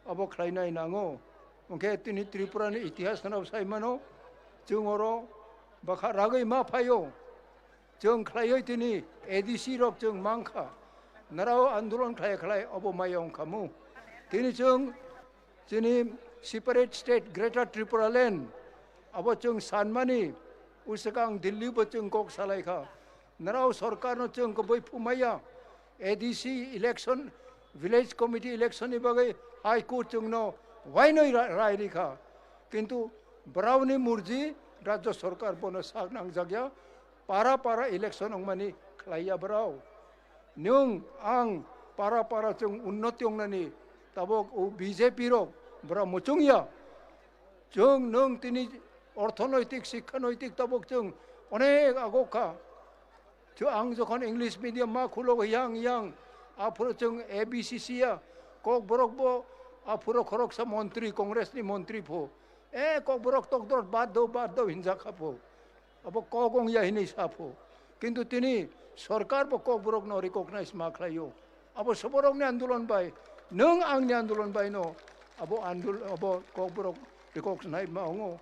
abo khlainai nango. Hwnkhe tini Tripura ni itihas no sai mano, chwng oro bwkha ragwi ma phaio, chwng khlaioi tini A D C rok chwng mankha, narao andolon khlai khlai obo maya wngkhamu. Tini chwng chini separate state Greater Tripura Land abo chwng sanmani, uswkang Delhi bo chwng kok salaikha, narao sorkar no chwng kwbwi phumaya, A D C election, village committee election ni bagwi High Court chwngno wainoi ra-, rai rikha. Kintu borokni murji Rajya Sorkar bono sak nangjakya, para para election wngmani khlaiya borok. Nwng ang para para chwng unnoti wngnani tabok o B J P rok borok muchungya. Chwng nwng tini orthonoitik, sikkha noitik tabok chwng Onek agok kha. Chu ang jokhon English medium ma khulo yang yang, aphuru chwng A B C C ya, Kokborok bo aphuru khoroksa montri, Congress ni montri pho. E, Kokborok tokdor bad do, bad do hinjak kha pho. Abo kok ong ya hinwi sa pho. Kintu tini sorkar bo Kokborok no recognize ma khlai o. Abo soborok ni andolon bai, nwng ang ni andolon bai no abo andol-, abo Kokborok recognize ma ong o.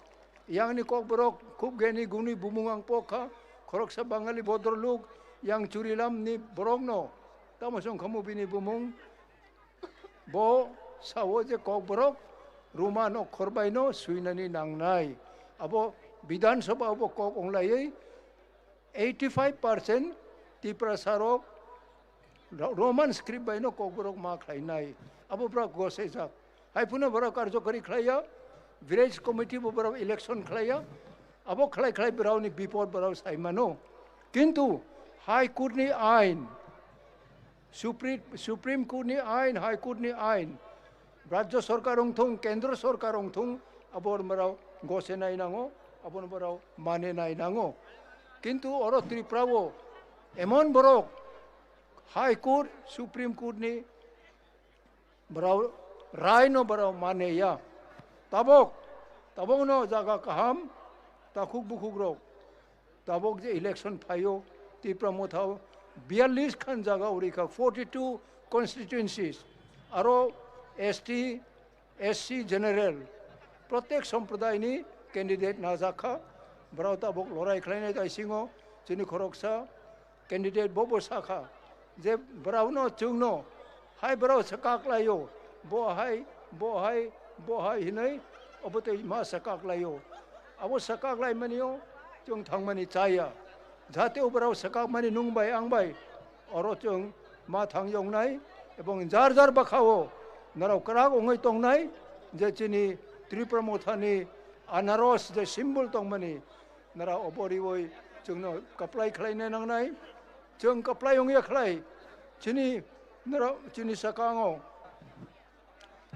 Yang ni Kokborok khub geni guni bumung ang pok kha, khoroksa Bangali bodroluk, yang Churilam ni borok no, tamo song khamu bini bumung, bo sao je Kokborok Roman okhor bai no swinani nangnai. Abo Bidhan Sabha bo kok onglaiwi eighty five percent Tiprasa rok Ro-, Roman script bai no Kokborok ma khlainai. Abo borok gosejak. Hai phano borok karjokari khlaiya, village committee bo borok election khlaiya. Abo khlai khlai borokni bipod borok sai mano. Kintu High Court ni ain, Supri-, Supreme Court ni ain, High Court ni ain, Rajya Sorkar wng thung, Kendra Sorkar wng thung, abo borok gosenai nango, abo borok manenai nango. Kintu oro Tripura o emon borok High Court, Supreme Court ni borok rai no borok mane ya. Tabok, tabok no jaga kaham, takhuk bukhuk rok. Tabok je election phaio, Tipra Motha o biyallis khan jaga uri kha, forty two constituencies. Aro S T, S C general, protek somprodai ni candidate najak kha. Borok tabok lorai khlainai tai singo, chini khoroksa candidate bo bo sakha je borokno chwngno hai borok sakak laio, bo hai, bo hai, bo hai hinwi obo tei ma sakak laio. Abo sakak lai manio chwng thangmani chaya. Jate o borok sakak mani nwng bai ang bai oro chwng ma thang yongnai ebong jar jar bakhao norok kwrak wngwi tongnai je chini Tripura Mothani anaros je symbol tongmani nara obo riwi chwngno kaplai khlaina nangnai. Chwng kaplai wngya khlai chini nara chini sakango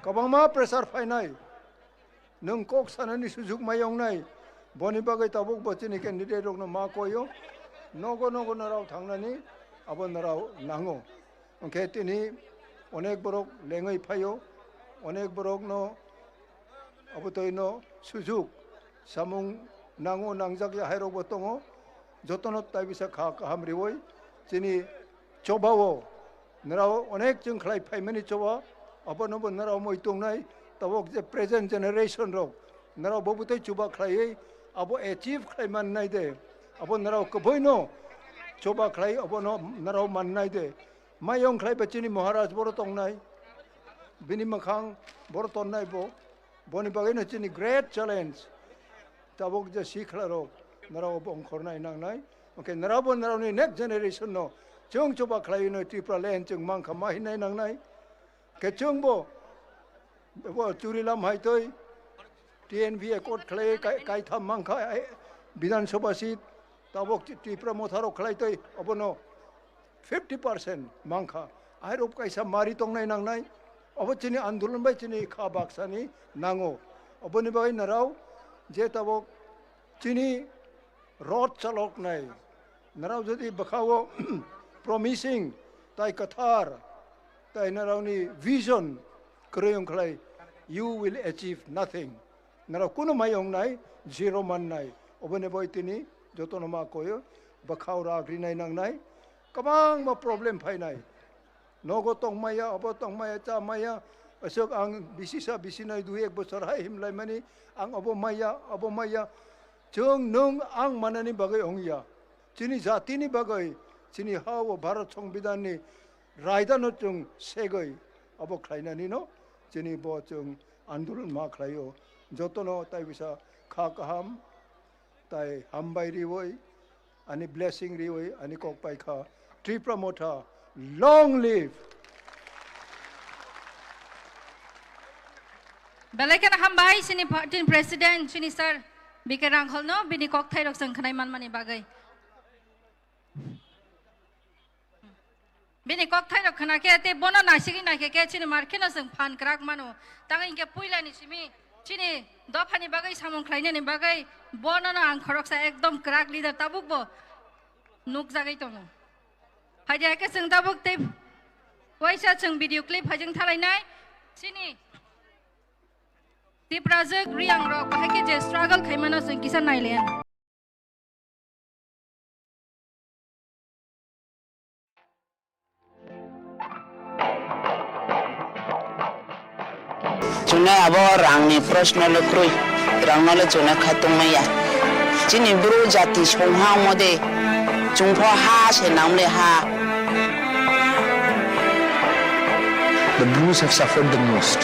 kwbangma pressure phainai. Nwng kok sanani sujuk mai wngnai. Boni bagwi tabuk bo chini candidate rokno ma koio. Nogo nogo norok thangnani abo norok nango. Hwnkhe tini onek borok lengwi phaio, onek borokno abotwino sujuk samung nango, nangjak ya hairokbo tongo. Jotono tai bisa kha kaham riwi chini chobao norok onek chwng khlai phaimani choba, abonobo norok moi tongnai. Tabuk je present generation rok norok bo bwtwi chuba khlaiwi abo achieve khlai mannai de, abo norok kwbwino choba khlai abono norok mannai de. Mayong khlai ba chini Maharaj boro tongnai, bini mwkhang boro tonnai bo, boni bagwino chini great challenge. Tabuk je sikla rok norok bo ongkhornai nangnai, hwnkhe norok bo norokni next generation no chwng chuba khlaiwino Tripura land chwng mankha ma hinai nangnai. Khe chwng bo, bo Churilam hai twi T N V accord khlai kai, kaitham mankha, eh, Bidhan Sabha seat, tabuk Tripura Motha rok khlai twi obono fifty percent mankha. Airok kaisa mari tongnai nangnai. Obo chini andolon bai chini kha baksani nango. Oboni bagwi narao je tabuk chini road chaloknai, narao jodi bwkhao promising tai kwthar tai naraoni vision kwrwi wngkhlai, you will achieve nothing. Narao kunu mai wngnai, zero mannai. Oboni bagwi tini jotono ma koyo, bwkhao rak rinai nangnai, kwbangma problem phainai. Nogo tongmaya, obo tongmaya, chamaya, aswk ang bisi sa bisi nai dui ek bochor hai himlaimani, ang obo maya, obo maya. Chwng nwng ang manani bagwi wngya. Chini jatini bagwi, chini ha o Bharat Songbidanni raidano chwng segwi obo khlainanino chini bo chwng andolon ma khlaio. Jotono tai bisa kha kaham, tai hambai riwi, ani blessing riwi, ani kok paikha. Tripura Motha, long live! Belai kheno hambai chini party ni president, chini sir B K Rangkholno bini kokthai rok chwng khwnai manmani bagwi. Bini kokthai rok khna khe tei bono naisigwi naikhe khe chini mar kheno chwng phan kwrak mano. Tang hinkhe puilani simi Chini dophani bagwi samung khlainani bagwi bonono ang khoroksa ekdom kwrak leader tabukbo nukjagwi tongo. Phaidi hai khe chwng tabuk tei waisa chwng video clip haijwng thalainai. Chini Tiprajwk Riyangrok bahai khe je struggle khaimano chwng kisa nailaiya. Chwnai abo rangni proshno le kwrwi, rangno le chwnai kha tongmaya. Chini bru jati songha mode chwngpho ha se namle ha. The Brus have suffered the most.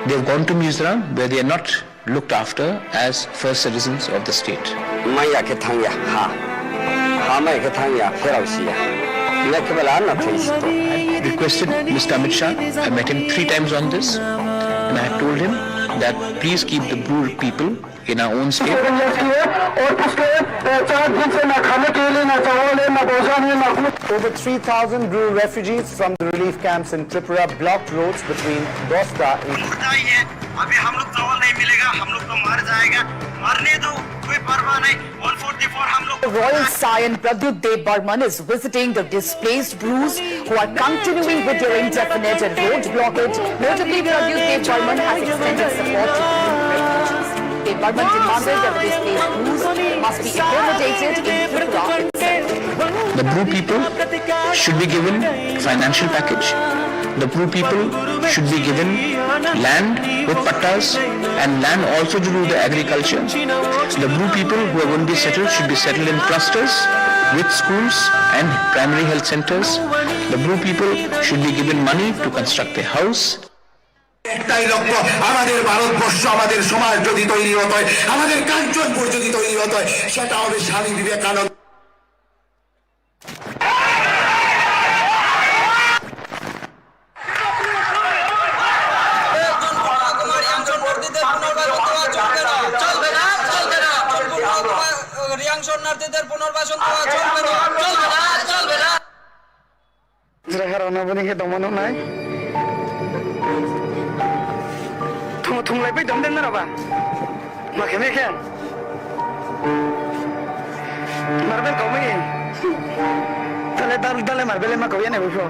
They have gone to Mizoram where they are not looked after as first citizens of the state. Maya khe thangya, ha. Ha maya khe thangya, pherao siya. Maya khe bela na thai sito. I requested Mister Amit Shah. I met him three times on this, and I had told him that please keep the Bru people in our own state. और पिछले, अ, चार दिन से ना खाने के लिए, ना चावल है, ना भोजन है, ना कुछ। Over three thousand Bru refugees from the relief camps in Tripura blocked roads between Dosta in अभी हम लोग चावल नहीं मिलेगा, हम लोग तो मर जाएगा, मरने दो, कोई परवाह नहीं। One forty-four हम लोग Royal Saion Pradyut Dev Barman is visiting the displaced Brus who are continuing with their indefinite road blockade. Notably, Pradyut Dev Barman has extended support to the refugees. Dev Barman demanded that the displaced Brus must be accommodated in Tripura itself. The Bru people should be given financial package. The Bru people should be given land with pattas and land also to do the agriculture. The Bru people who are going to be settled should be settled in clusters with schools and primary health centers. The Bru people should be given money to construct a house. একটাই লক্ষ্য, আমাদের ভারতবর্ষ, আমাদের সমাজ যদি তৈরি হতে হয়, আমাদের কাঞ্চনপুর যদি তৈরি হতে হয়, সেটা হবে স্বামী Vivekananda. Chwrai harok no boni khe tongma nuknai. Thung, thung lai pai tong den naro ba. Ma khe me khe. Marbel kau mai. Dale, dal, dale marbel ma kau ya ne bui pho.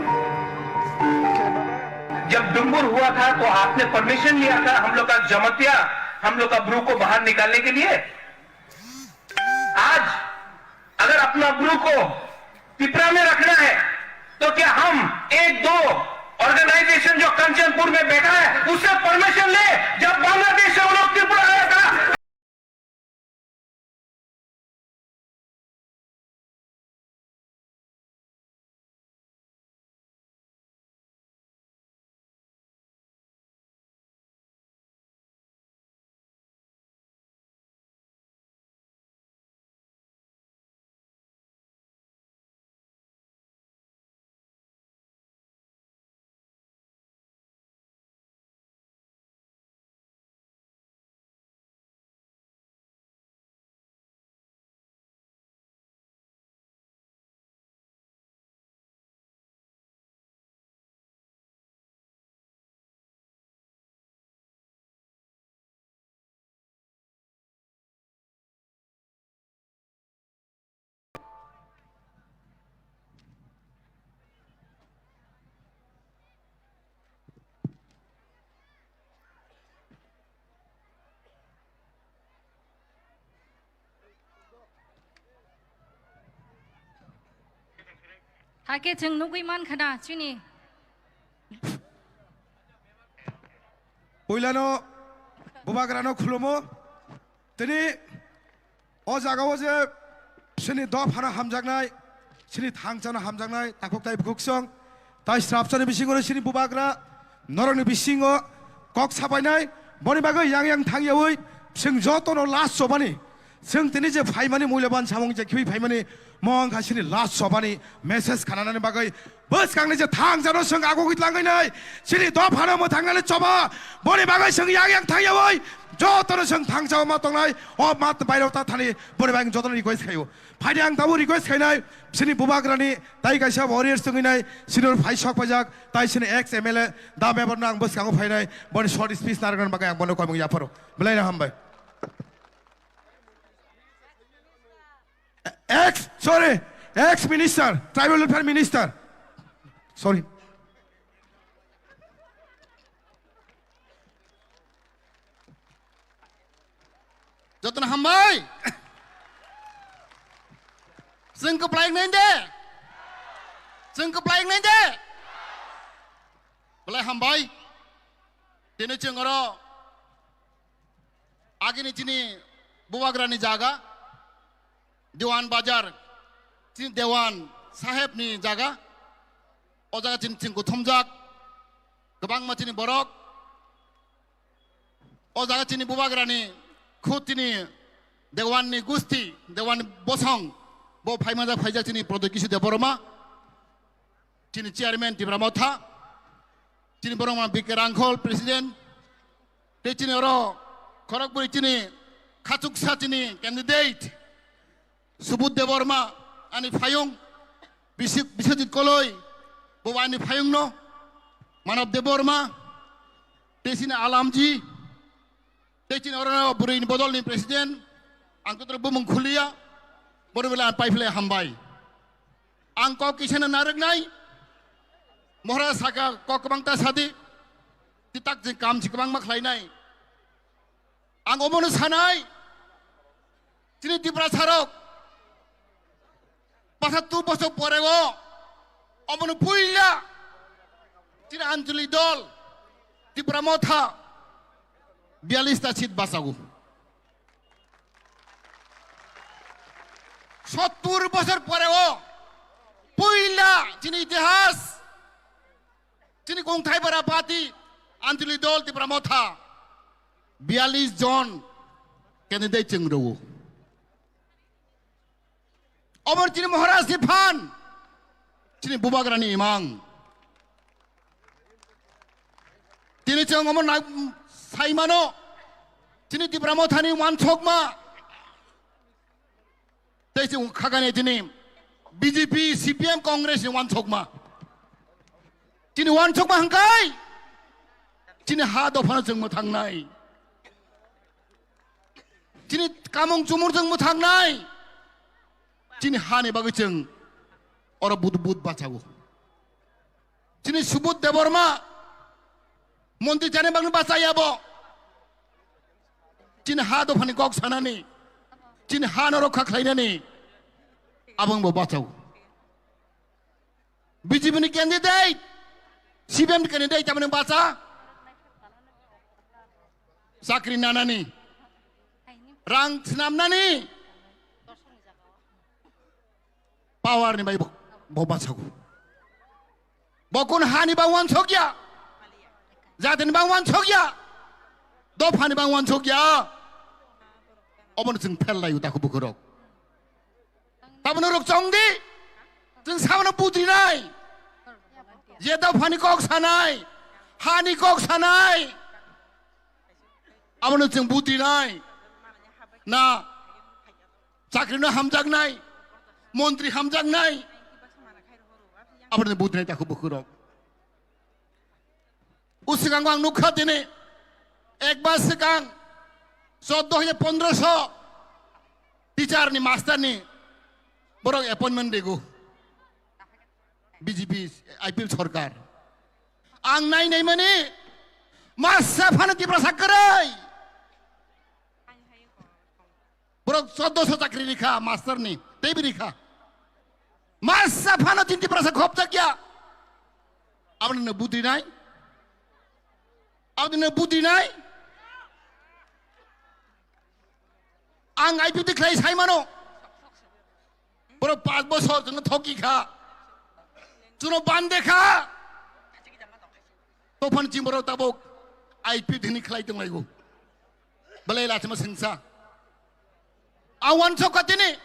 जब डुम्बुर हुआ था तो आपने परमिशन लिया था हम लोग का जमतिया, हम लोग का ब्रू को बाहर निकालने के लिए? आज अगर अपना ब्रू को तिपरा में रखना है तो क्या हम एक दो ऑर्गेनाइजेशन जो कंचनपुर में बैठा है उससे परमिशन ले? जब बांग्लादेश से वो लोग त्रिपुरा आया था। Hakhe chwng nugwi mankha na chini. Puilano bubagrano khulumo. Tini o jagao je chini dophano hamjaknai, chini thangchano hamjaknai, takhuk tai bukhuk song, tai srapsani bisingo chini bubagra, norokni bisingo kok sapainai, boni bagwi yang yang thangyawi, chwng jotono last chobani, Chwng tini je phaimani mulyaban samung je khibi phaimani mong kha chini last sobani message khananani bagwi bwskangni je thangjano chwng agugwi tlangwi nai chini dophano mwthangnani choba boni bagwi chwng yang yang thangyawi jotono chwng thangjao ma tongnai o mat bairok ta thani boni bagwi jotono request khaio. Phaidi ang tabuk request khainai chini bubagrani tai kaisa warriors tongwi nai senior phai sok paijak tai chini ex M L A da member no ang bwskango phainai boni short speech narwknani bagwi ang bono komung yapharo. Belai no hambai. Ex, sorry, ex minister, tribal welfare minister. Sorry. Jotono hambai. Chwng kwplai wngnai de. Chwng kwplai wngnai de. Belai hambai. Tini chwng oro agini chini bubagrani jaga, Dewan Bazar, chini Dewan Saheb ni jaga. O jaga chini chwng kuthumjak kwbangma chini borok. O jaga chini bubagrani khud chini Dewan ni gusti, Dewan ni bosong, bo phaimajak phaijak chini Pradyot Kishore Debbarma, chini chairman Tipra Motha, chini borok ma B K Rangkhol president, tei chini oro khorokbwrwi chini khachuksa chini candidate Subodh Debbarma ani phayung, Bisik-, Biswajit Koloi bo ani phayungno, Manav Debbarma, tei chini Alamji, tei chini oro bwrwini bodolni president, ang totro bumung khuliya, boro belai ang paiphlai hambai. Ang kok kisano narwknai, Mohra saka kok kwbangta sadi, titak jing kam si kwbangma khlainai. Ang omono sanai, chini Tiprasa rok, pasattu bosor pore o, omono puila, chini Anchalik dol, Tipra Motha, biyallis ta seat bachago. Sottur bosor pore o, puila, chini itihas, chini kongthai bara party, Anchalik dol Tipra Motha, biyallis jon candidate chwng rwo. Obo chini Maharaj ni phan, chini bubagra ni imang. Tini chwng omo nai-, saimano, chini Tipra Motha ni uansukma, tei chwng khagani tini B J P, C P M, Congress ni uansukma. Chini uansukma hwnkhe chini ha dophano chwng mwthangnai. Chini kamung chumung chwng mwthangnai. Chini hani bagwi chwng oro but but bachago. Chini Subodh Debbarma montri chani bagwi bachaya bo. Chini ha dophani kok sanani, chini ha no rokha khlainani, abang bo bachao. B J P ni candidate, C P M ni candidate tamani bacha. Chakri nanani, rang snamnani, power ni bai bo, bo bachago. Bo kun hani bang uansukya, jati ni bang uansukya, dopha ni bang uansukya. Obono chwng phel laio takhuk bukhurok. Tabano rok chong di, chwng sabono budri nai. Je dopha ni kok sanai, hani kok sanai, abono chwng budri nai. Na chakri no hamjaknai, montri hamjaknai, abono budri nai takhuk bukhurok. O swkango ang nukha tini ek mas swkang choddo hajar pondroso teacher ni, master ni borok appointment rigo B J P I P F sorkar. Ang nai nai mani masa phano Tiprasa kwrwi. Borok choddo so chakri rikha, master ni, teibo rikha. Masa phano chini Tiprasa khopjakya. Aboni no budri nai? Aboni no budri nai? Ang I P F T khlai sai mano. Borok panch bosor chwngno thoki kha. Chwngno bande kha. Tophan chini borok tabuk I P F T ni khlai tonglaio. Belai lachima sengsa. Ang uansuk kha tini,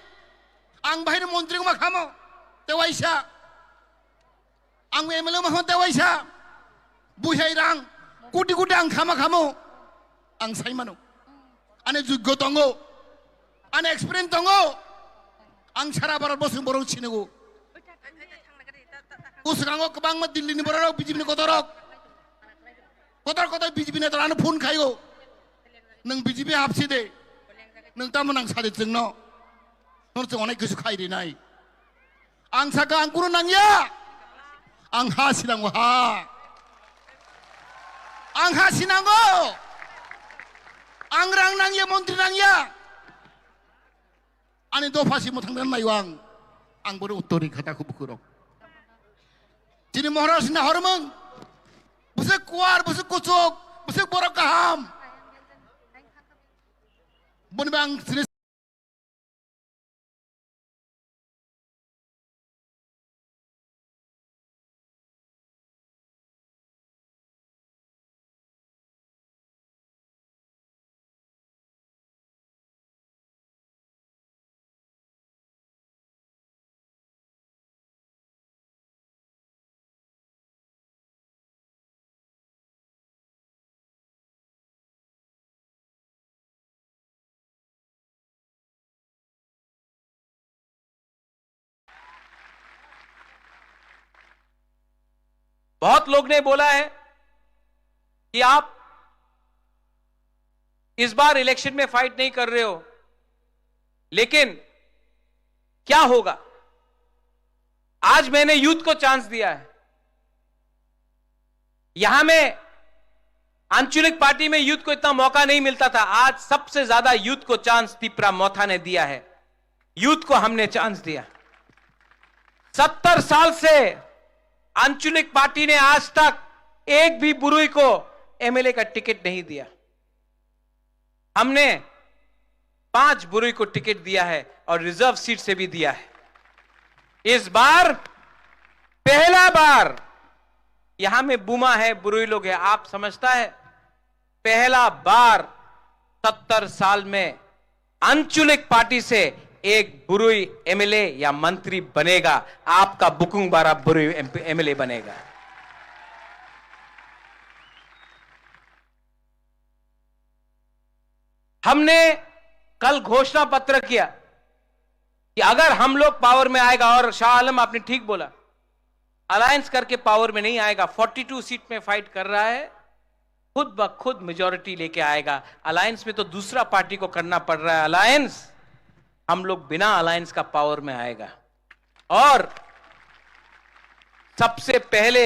ang bahai ni montri wngma khamo, tewaisa. Ang M L A wngma khamo, tewaisa. Buihai rang, koti koti ang khama khamo, ang sai mano. Ani jogyo tongo, ani experience tongo. Ang sara Bharat bosong borok sinigo. Bwskango kwbangma Delhi ni borok, B J P ni kotorok. Kotor kotor B J P neta ano phone khaio. Nwng B J P hapsi de. Nwng tamo nang sadi chwngno. Nono chwng onek kisu khai rinai. Ang saka ang kunu nangya. Ang ha sinango ha. Ang ha sinango. Ang rang nangya, montri nangya. Ani dopha si mwthang dan naio ang. Ang bono uttor ri khata khu bukhurok. Chini Maharaj na hormung. Bwswk kuar, bwswk kuchuk, bwswk borok kaham. Boni bang sini बहुत लोग ने बोला है कि आप इस बार इलेक्शन में फाइट नहीं कर रहे हो, लेकिन क्या होगा? आज मैंने यूथ को चांस दिया है। यहां में आंचलिक पार्टी में यूथ को इतना मौका नहीं मिलता था, आज सबसे ज्यादा यूथ को चांस तिपरा मोथा ने दिया है। यूथ को हमने चांस दिया। सत्तर साल से आंचलिक पार्टी ने आज तक एक भी बुरुई को एमएलए का टिकट नहीं दिया। हमने पांच बुरुई को टिकट दिया है और रिजर्व सीट से भी दिया है। इस बार पहला बार यहां में बुमा है, बुरुई लोग है, आप समझता है, पहला बार सत्तर साल में आंचलिक पार्टी से एक बुरुई एमएलए या मंत्री बनेगा, आपका बुकुंग बारा बुरुई एमएलए बनेगा। हमने कल घोषणा पत्र किया कि अगर हम लोग पावर में आएगा, और शाह आलम आपने ठीक बोला, अलायंस करके पावर में नहीं आएगा, फोर्टी टू सीट में फाइट कर रहा है, खुद ब खुद मेजोरिटी लेके आएगा। अलायंस में तो दूसरा पार्टी को करना पड़ रहा है अलायंस, हम लोग बिना अलायंस का पावर में आएगा। और सबसे पहले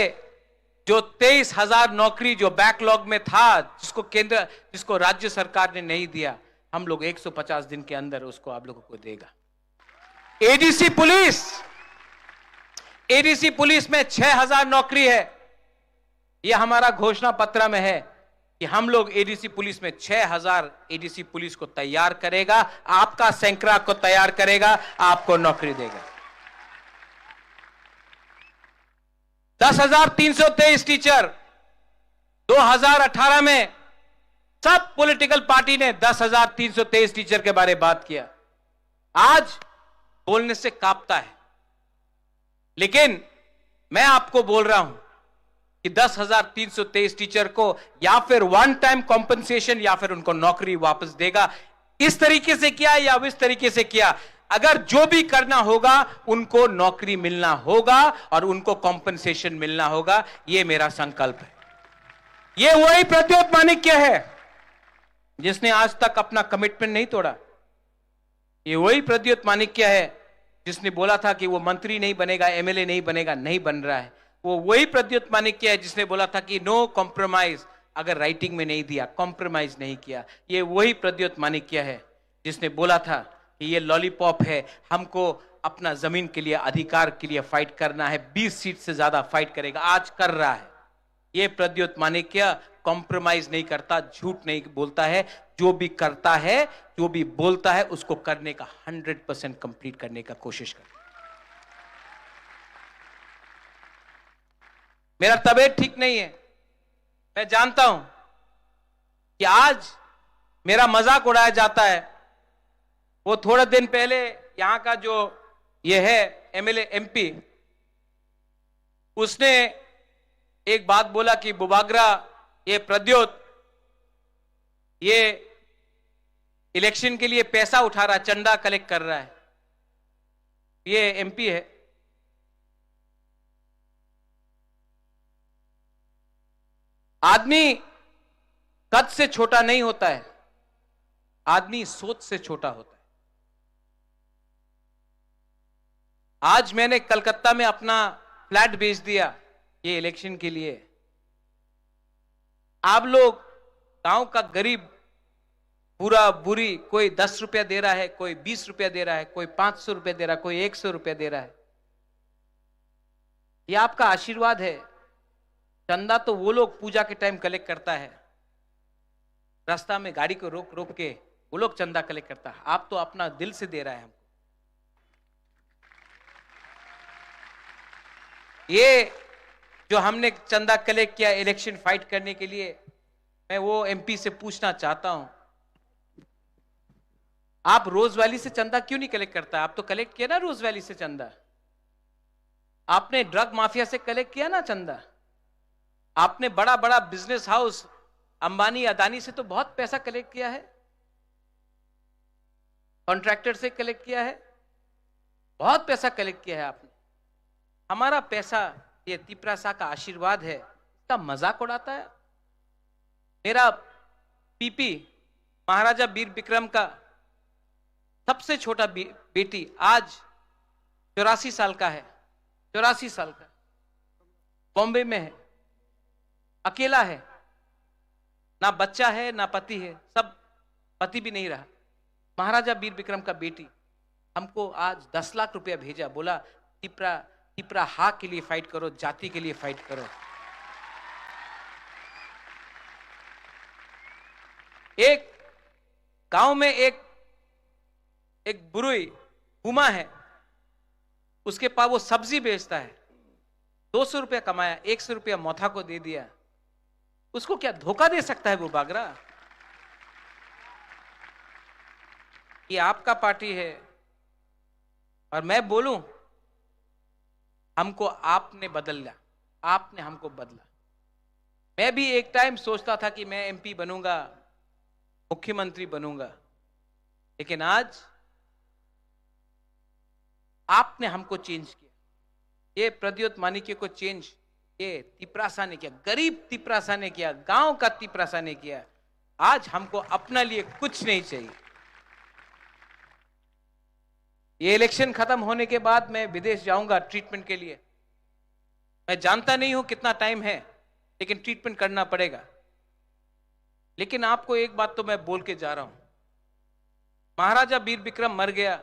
जो तेईस हजार नौकरी जो बैकलॉग में था, जिसको केंद्र, जिसको राज्य सरकार ने नहीं दिया, हम लोग एक सौ पचास दिन के अंदर उसको आप लोगों को देगा। एडीसी पुलिस, एडीसी पुलिस में छह हजार नौकरी है, ये हमारा घोषणा पत्र में है कि हम लोग एडीसी पुलिस में छह हजार एडीसी पुलिस को तैयार करेगा, आपका सैकड़ा को तैयार करेगा, आपको नौकरी देगा। दस हजार तीन सौ तेईस टीचर, दो हज़ार अठारह में सब पॉलिटिकल पार्टी ने दस हजार तीन सौ तेईस टीचर के बारे बात किया। आज बोलने से कांपता है, लेकिन मैं आपको बोल रहा हूं कि दस हजार तीन सौ तेईस टीचर को या फिर वन टाइम कॉम्पेंसेशन या फिर उनको नौकरी वापस देगा। इस तरीके से किया या इस तरीके से किया, अगर जो भी करना होगा, उनको नौकरी मिलना होगा और उनको कॉम्पेंसेशन मिलना होगा। ये मेरा संकल्प है। ये वही प्रद्योत माणिक्य है जिसने आज तक अपना कमिटमेंट नहीं तोड़ा। ये वही प्रद्योत माणिक्य है जिसने बोला था कि वो मंत्री नहीं बनेगा, एमएलए नहीं बनेगा, नहीं बन रहा है। वो वही प्रद्योत माणिक्य है जिसने बोला था कि नो कॉम्प्रोमाइज, अगर राइटिंग में नहीं दिया, कॉम्प्रोमाइज नहीं किया। ये वही प्रद्योत माणिक्य है जिसने बोला था कि ये लॉलीपॉप है, हमको अपना जमीन के लिए, अधिकार के लिए फाइट करना है, बीस सीट से ज्यादा फाइट करेगा, आज कर रहा है। ये प्रद्योत माणिक्य कॉम्प्रोमाइज नहीं करता, झूठ नहीं बोलता है, जो भी करता है, जो भी बोलता है, उसको करने का हंड्रेड परसेंट कंप्लीट करने का कोशिश करता है। मेरा तबीयत ठीक नहीं है, मैं जानता हूं कि आज मेरा मजाक उड़ाया जाता है, वो थोड़ा दिन पहले यहाँ का जो ये है एमएलए एमपी, उसने एक बात बोला कि बुबागरा, ये प्रद्योत, ये इलेक्शन के लिए पैसा उठा रहा है, चंदा कलेक्ट कर रहा है। ये एमपी है। आदमी कद से छोटा नहीं होता है, आदमी सोच से छोटा होता है। आज मैंने कलकत्ता में अपना फ्लैट बेच दिया ये इलेक्शन के लिए। आप लोग गांव का गरीब, बुरा बुरी, कोई दस रुपया दे रहा है, कोई बीस रुपया दे रहा है, कोई पाँच सौ रुपया दे रहा है, कोई एक सौ रुपया दे रहा है। ये आपका आशीर्वाद है। चंदा तो वो लोग पूजा के टाइम कलेक्ट करता है, रास्ता में गाड़ी को रोक रोक के वो लोग चंदा कलेक्ट करता है। आप तो अपना दिल से दे रहा है हमको। ये जो हमने चंदा कलेक्ट किया इलेक्शन फाइट करने के लिए, मैं वो एमपी से पूछना चाहता हूं, आप रोज वैली से चंदा क्यों नहीं कलेक्ट करता? आप तो कलेक्ट किया ना रोज वैली से चंदा। आपने ड्रग माफिया से कलेक्ट किया ना चंदा। आपने बड़ा बड़ा बिजनेस हाउस अंबानी अदानी से तो बहुत पैसा कलेक्ट किया है, कॉन्ट्रैक्टर से कलेक्ट किया है, बहुत पैसा कलेक्ट किया है आपने। हमारा पैसा, ये तिपरासा का आशीर्वाद है, इसका मजाक उड़ाता है। मेरा पीपी महाराजा वीर विक्रम का सबसे छोटा बे-, बेटी आज चौरासी साल का है, चौरासी साल का, बॉम्बे में है, अकेला है, ना बच्चा है ना पति है, सब, पति भी नहीं रहा। महाराजा वीर विक्रम का बेटी हमको आज दस लाख रुपया भेजा, बोला, तिपरा, तिपरा हा के लिए फाइट करो, जाति के लिए फाइट करो। एक गांव में एक, एक बुरुई बुमा है, उसके पास वो सब्जी बेचता है, दो सौ रुपया कमाया, एक सौ रुपया मोथा को दे दिया। उसको क्या धोखा दे सकता है वो बागरा? ये आपका पार्टी है। और मैं बोलूं, हमको आपने बदला, आपने हमको बदला। मैं भी एक टाइम सोचता था कि मैं एमपी बनूंगा, मुख्यमंत्री बनूंगा, लेकिन आज आपने हमको चेंज किया। ये प्रद्योत मानिक्य को चेंज ये तिपरासा ने किया, गरीब तिपरासा ने किया, गांव का तिपरासा ने किया। आज हमको अपना लिए कुछ नहीं चाहिए। ये इलेक्शन खत्म होने के बाद मैं विदेश जाऊंगा ट्रीटमेंट के लिए। मैं जानता नहीं हूं कितना टाइम है, लेकिन ट्रीटमेंट करना पड़ेगा। लेकिन आपको एक बात तो मैं बोल के जा रहा हूं, महाराजा वीर विक्रम मर गया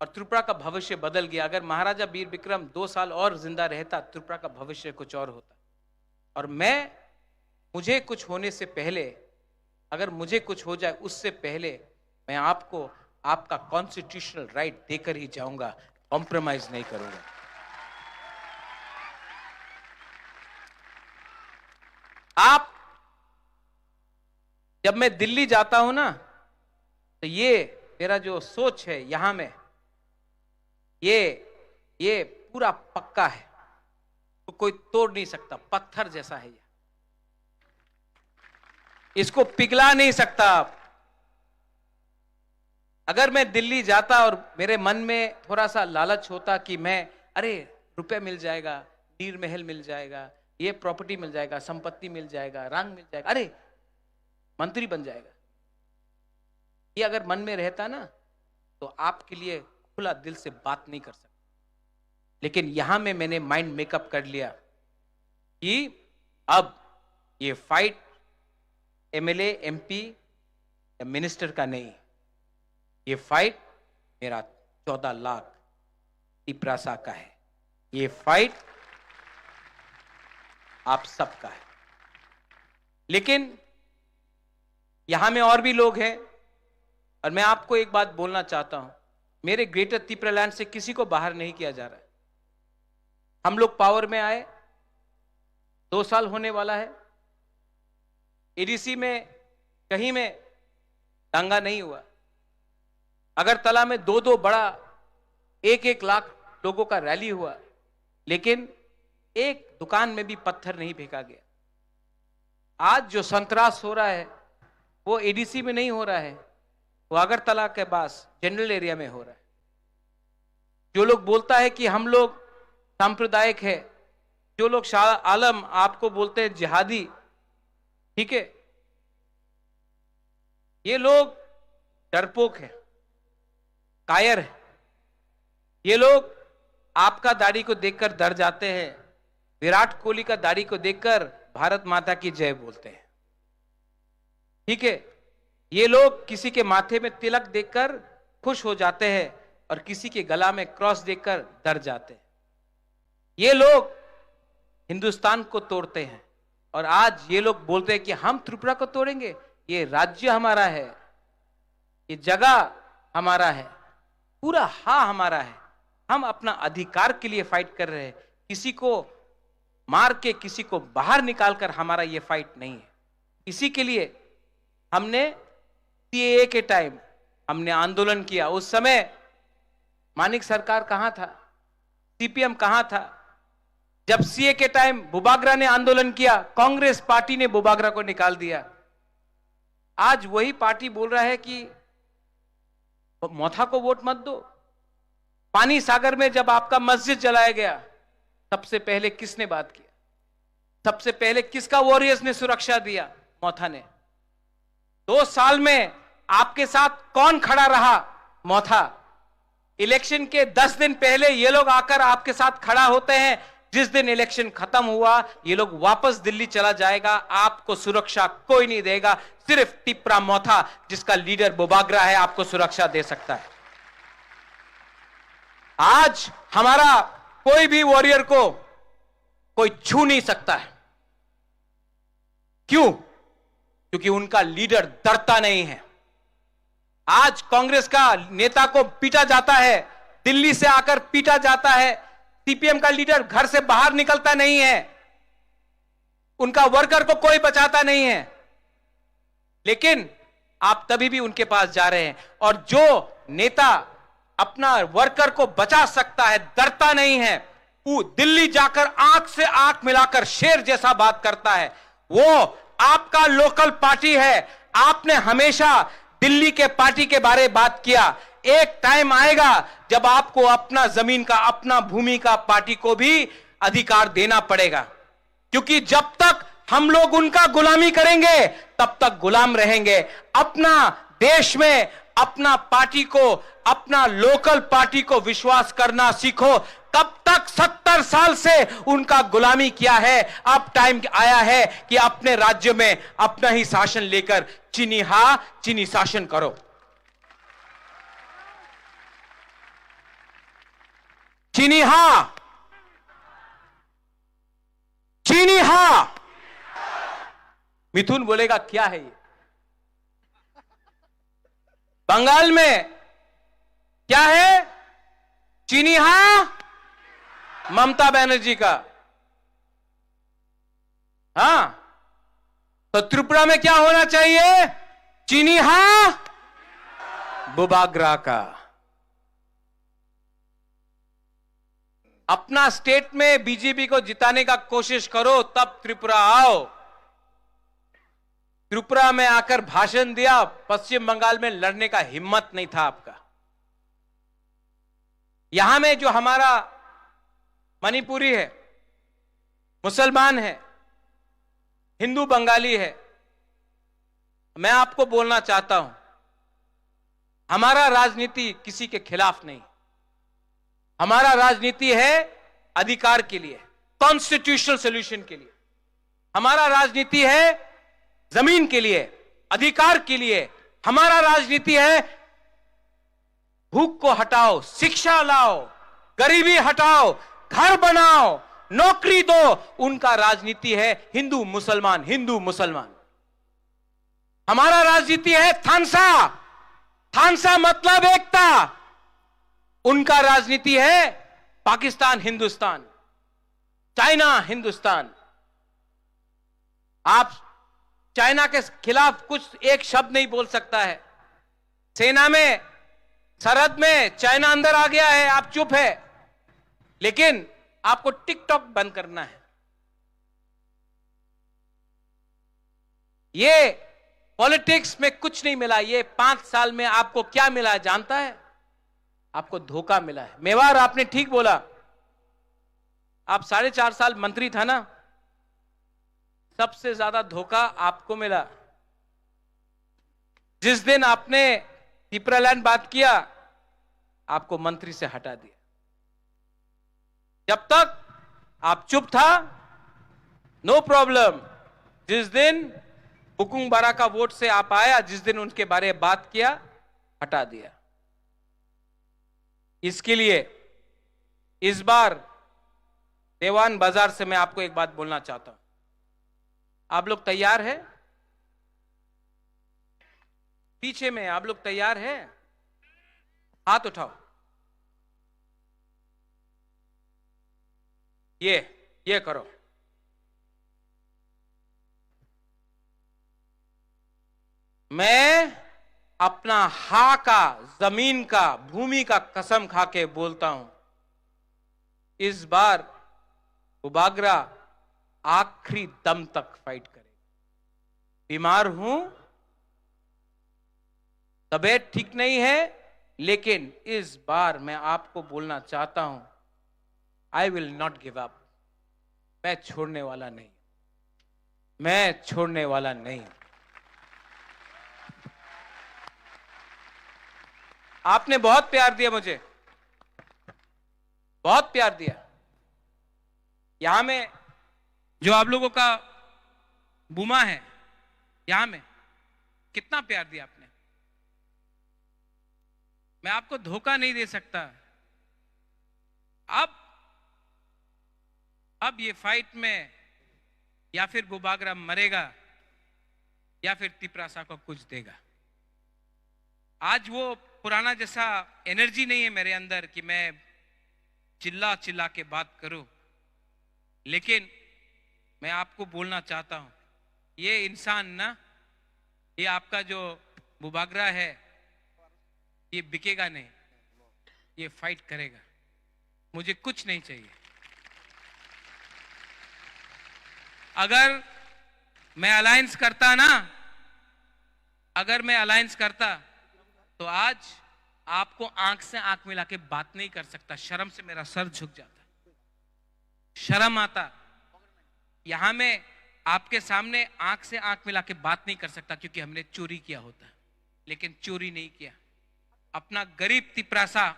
और त्रिपुरा का भविष्य बदल गया। अगर महाराजा वीर विक्रम दो साल और जिंदा रहता, त्रिपुरा का भविष्य कुछ और होता। और मैं, मुझे कुछ होने से पहले, अगर मुझे कुछ हो जाए, उससे पहले मैं आपको आपका कॉन्स्टिट्यूशनल राइट देकर ही जाऊंगा, कॉम्प्रोमाइज नहीं करूंगा। आप, जब मैं दिल्ली जाता हूं ना, तो ये मेरा जो सोच है यहां में, ये ये पूरा पक्का है, तो कोई तोड़ नहीं सकता, पत्थर जैसा है ये, इसको पिघला नहीं सकता आप। अगर मैं दिल्ली जाता और मेरे मन में थोड़ा सा लालच होता कि मैं, अरे, रुपया मिल जाएगा, नीर महल मिल जाएगा, ये प्रॉपर्टी मिल जाएगा, संपत्ति मिल जाएगा, रंग मिल जाएगा, अरे, मंत्री बन जाएगा, ये अगर मन में रहता ना, तो आपके लिए खुला दिल से बात नहीं कर सकता। लेकिन यहां में मैंने माइंड मेकअप कर लिया कि अब ये फाइट एमएलए, एमपी या मिनिस्टर का नहीं, ये फाइट मेरा चौदह लाख तिपरासा का है, ये फाइट आप सबका है। लेकिन यहां में और भी लोग हैं, और मैं आपको एक बात बोलना चाहता हूं, मेरे ग्रेटर तिपरालैंड से किसी को बाहर नहीं किया जा रहा है। हम लोग पावर में आए, दो साल होने वाला है, एडीसी में कहीं में दंगा नहीं हुआ, अगरतला में दो दो बड़ा, एक एक लाख लोगों का रैली हुआ, लेकिन एक दुकान में भी पत्थर नहीं फेंका गया। आज जो संतरास हो रहा है, वो एडीसी में नहीं हो रहा है, वो अगरतला के पास जनरल एरिया में हो रहा है। जो लोग बोलता है कि हम लोग सांप्रदायिक है, जो लोग शाह आलम आपको बोलते हैं जिहादी, ठीक है, ये लोग डरपोक है, कायर है। ये लोग आपका दाढ़ी को देखकर डर जाते हैं, विराट कोहली का दाढ़ी को देखकर भारत माता की जय बोलते हैं। ठीक है, ये लोग किसी के माथे में तिलक देखकर खुश हो जाते हैं और किसी के गला में क्रॉस देखकर डर जाते हैं। ये लोग हिंदुस्तान को तोड़ते हैं और आज ये लोग बोलते हैं कि हम त्रिपुरा को तोड़ेंगे। ये राज्य हमारा है, ये जगह हमारा है, पूरा हा हमारा है। हम अपना अधिकार के लिए फाइट कर रहे हैं। किसी को मार के, किसी को बाहर निकाल कर हमारा ये फाइट नहीं है। इसी के लिए हमने सीएए के टाइम हमने आंदोलन किया। उस समय मानिक सरकार कहाँ था, सीपीएम कहाँ था? जब सीएए के टाइम बुबागरा ने आंदोलन किया, कांग्रेस पार्टी ने बुबागरा को निकाल दिया। आज वही पार्टी बोल रहा है कि मोथा को वोट मत दो। पानी सागर में जब आपका मस्जिद जलाया गया, सबसे पहले किसने बात किया? सबसे पहले किसका वॉरियर्स ने सुरक्षा दिया? मोथा ने। दो साल में आपके साथ कौन खड़ा रहा? मोथा। इलेक्शन के दस दिन पहले ये लोग आकर आपके साथ खड़ा होते हैं, जिस दिन इलेक्शन खत्म हुआ, ये लोग वापस दिल्ली चला जाएगा, आपको सुरक्षा कोई नहीं देगा, सिर्फ टिपरा मोथा, जिसका लीडर बोबाग्रा है, आपको सुरक्षा दे सकता है। आज हमारा कोई भी वॉरियर को कोई छू नहीं सकता है। क्यों? क्योंकि उनका लीडर डरता नहीं है। आज कांग्रेस का नेता को पीटा जाता है, दिल्ली से आकर पीटा जाता है, सीपीएम का लीडर घर से बाहर निकलता नहीं है, उनका वर्कर को कोई बचाता नहीं है, लेकिन आप तभी भी उनके पास जा रहे हैं। और जो नेता अपना वर्कर को बचा सकता है, डरता नहीं है, वो दिल्ली जाकर आंख से आंख मिलाकर शेर जैसा बात करता है, वो आपका लोकल पार्टी है। आपने हमेशा दिल्ली के पार्टी के बारे बात किया। एक टाइम आएगा जब आपको अपना जमीन का, अपना भूमि का पार्टी को भी अधिकार देना पड़ेगा, क्योंकि जब तक हम लोग उनका गुलामी करेंगे, तब तक गुलाम रहेंगे। अपना देश में अपना पार्टी को, अपना लोकल पार्टी को विश्वास करना सीखो। कब तक सत्तर साल से उनका गुलामी किया है? अब टाइम आया है कि अपने राज्य में अपना ही शासन लेकर चीनी हा, चीनी शासन करो। चीनी हा, चीनी हा। मिथुन बोलेगा, क्या है ये? बंगाल में क्या है? चीनी हा, ममता बनर्जी का। हाँ, तो त्रिपुरा में क्या होना चाहिए? चीनी हा, बुबाग्रा का। अपना स्टेट में बीजेपी को जिताने का कोशिश करो, तब त्रिपुरा आओ। त्रिपुरा में आकर भाषण दिया, पश्चिम बंगाल में लड़ने का हिम्मत नहीं था आपका। यहां में जो हमारा मणिपुरी है, मुसलमान है, हिंदू बंगाली है, मैं आपको बोलना चाहता हूं, हमारा राजनीति किसी के खिलाफ नहीं। हमारा राजनीति है अधिकार के लिए, कॉन्स्टिट्यूशनल सॉल्यूशन के लिए। हमारा राजनीति है जमीन के लिए, अधिकार के लिए। हमारा राजनीति है भूख को हटाओ, शिक्षा लाओ, गरीबी हटाओ, घर बनाओ, नौकरी दो। उनका राजनीति है हिंदू मुसलमान, हिंदू मुसलमान। हमारा राजनीति है थानसा, थानसा मतलब एकता। उनका राजनीति है पाकिस्तान हिंदुस्तान, चाइना हिंदुस्तान। आप चाइना के खिलाफ कुछ एक शब्द नहीं बोल सकता है। सेना में सरहद में चाइना अंदर आ गया है, आप चुप है, लेकिन आपको टिकटॉक बंद करना है। ये पॉलिटिक्स में कुछ नहीं मिला। ये पांच साल में आपको क्या मिला है जानता है? आपको धोखा मिला है। मेवाड़, आपने ठीक बोला, आप साढ़े चार साल मंत्री था ना, सबसे ज्यादा धोखा आपको मिला। जिस दिन आपने टिपरालैंड बात किया, आपको मंत्री से हटा दिया। जब तक आप चुप था, नो प्रॉब्लम। जिस दिन बुकुंग बारा का वोट से आप आया, जिस दिन उनके बारे में बात किया, हटा दिया। इसके लिए इस बार देवान बाजार से मैं आपको एक बात बोलना चाहता हूं। आप लोग तैयार है? पीछे में आप लोग तैयार है? हाथ उठाओ। ये, ये करो। मैं अपना हा का, जमीन का, भूमि का कसम खा के बोलता हूं, इस बार बुबागरा आखिरी दम तक फाइट करेगा। बीमार हूं, तबीयत ठीक नहीं है, लेकिन इस बार मैं आपको बोलना चाहता हूं, I will not give up। मैं छोड़ने वाला नहीं, मैं छोड़ने वाला नहीं। आपने बहुत प्यार दिया मुझे, बहुत प्यार दिया। यहां में जो आप लोगों का बुमा है, यहां में कितना प्यार दिया आपने। मैं आपको धोखा नहीं दे सकता। अब, अब ये फाइट में या फिर बुबागरा मरेगा या फिर तिपरासा को कुछ देगा। आज वो पुराना जैसा एनर्जी नहीं है मेरे अंदर कि मैं चिल्ला चिल्ला के बात करूं, लेकिन मैं आपको बोलना चाहता हूं, ये इंसान ना, ये आपका जो बुबागरा है, ये बिकेगा नहीं, ये फाइट करेगा। मुझे कुछ नहीं चाहिए। अगर मैं अलायंस करता ना, अगर मैं अलायंस करता, तो आज आपको आंख से आंख मिला के बात नहीं कर सकता। शर्म से मेरा सर झुक जाता, शर्म आता। यहां मैं आपके सामने आंख से आंख मिला के बात नहीं कर सकता, क्योंकि हमने चोरी किया होता, लेकिन चोरी नहीं किया। अपना गरीब तिपरासा,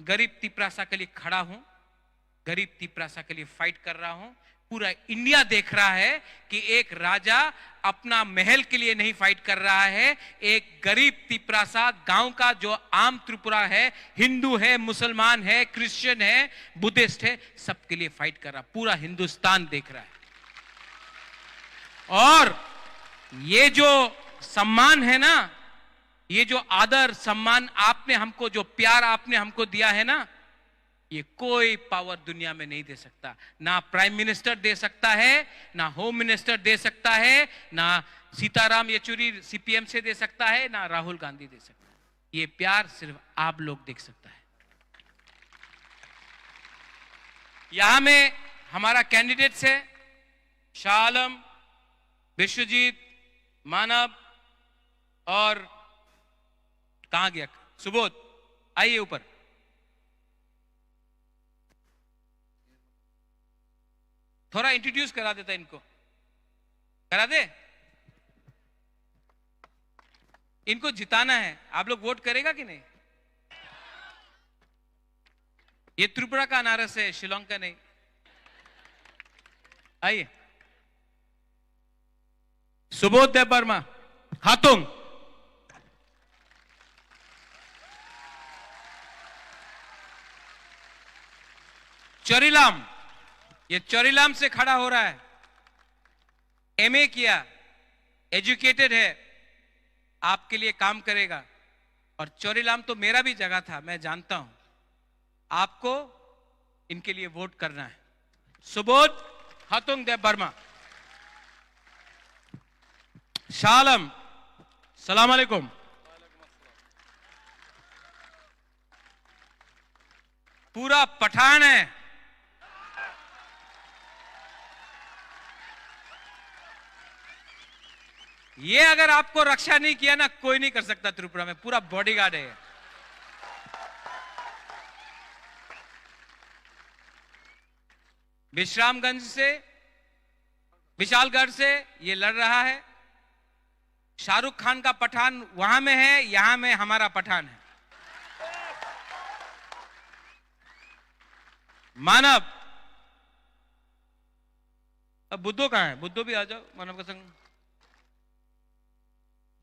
गरीब तिपरासा के लिए खड़ा हूं, गरीब तिपरासा के लिए फाइट कर रहा हूं। पूरा इंडिया देख रहा है कि एक राजा अपना महल के लिए नहीं फाइट कर रहा है, एक गरीब तिपरासा गांव का जो आम त्रिपुरा है, हिंदू है, मुसलमान है, क्रिश्चियन है, बुद्धिस्ट है, सबके लिए फाइट कर रहा, पूरा हिंदुस्तान देख रहा है। और ये जो सम्मान है ना, ये जो आदर सम्मान आपने हमको, जो प्यार आपने हमको दिया है ना, ये कोई पावर दुनिया में नहीं दे सकता। ना प्राइम मिनिस्टर दे सकता है, ना होम मिनिस्टर दे सकता है, ना सीताराम येचुरी सीपीएम से दे सकता है, ना राहुल गांधी दे सकता है। ये प्यार सिर्फ आप लोग देख सकता है। यहां में हमारा कैंडिडेट्स है शाह आलम, विश्वजीत, मानव और कहां गया सुबोध? आइए ऊपर, थोड़ा इंट्रोड्यूस करा देता इनको, करा दे। इनको जिताना है, आप लोग वोट करेगा कि नहीं? ये त्रिपुरा का अनारस है, शिलोंग का नहीं। आइए, सुबोध देव वर्मा, हातुंग। चोरीलाम, ये चोरीलाम से खड़ा हो रहा है, एमए किया, एजुकेटेड है, आपके लिए काम करेगा। और चोरीलाम तो मेरा भी जगह था, मैं जानता हूं। आपको इनके लिए वोट करना है। सुबोध हातुंग देव वर्मा। शाह आलम, सलाम अलैकुम। पूरा पठान है। ये अगर आपको रक्षा नहीं किया ना, कोई नहीं कर सकता त्रिपुरा में, पूरा बॉडीगार्ड है। विश्रामगंज से, विशालगढ़ से ये लड़ रहा है। शाहरुख खान का पठान वहां में है, यहां में हमारा पठान है। मानव, अब बुद्धो कहाँ है? बुद्धो भी आ जाओ, मानव का संग।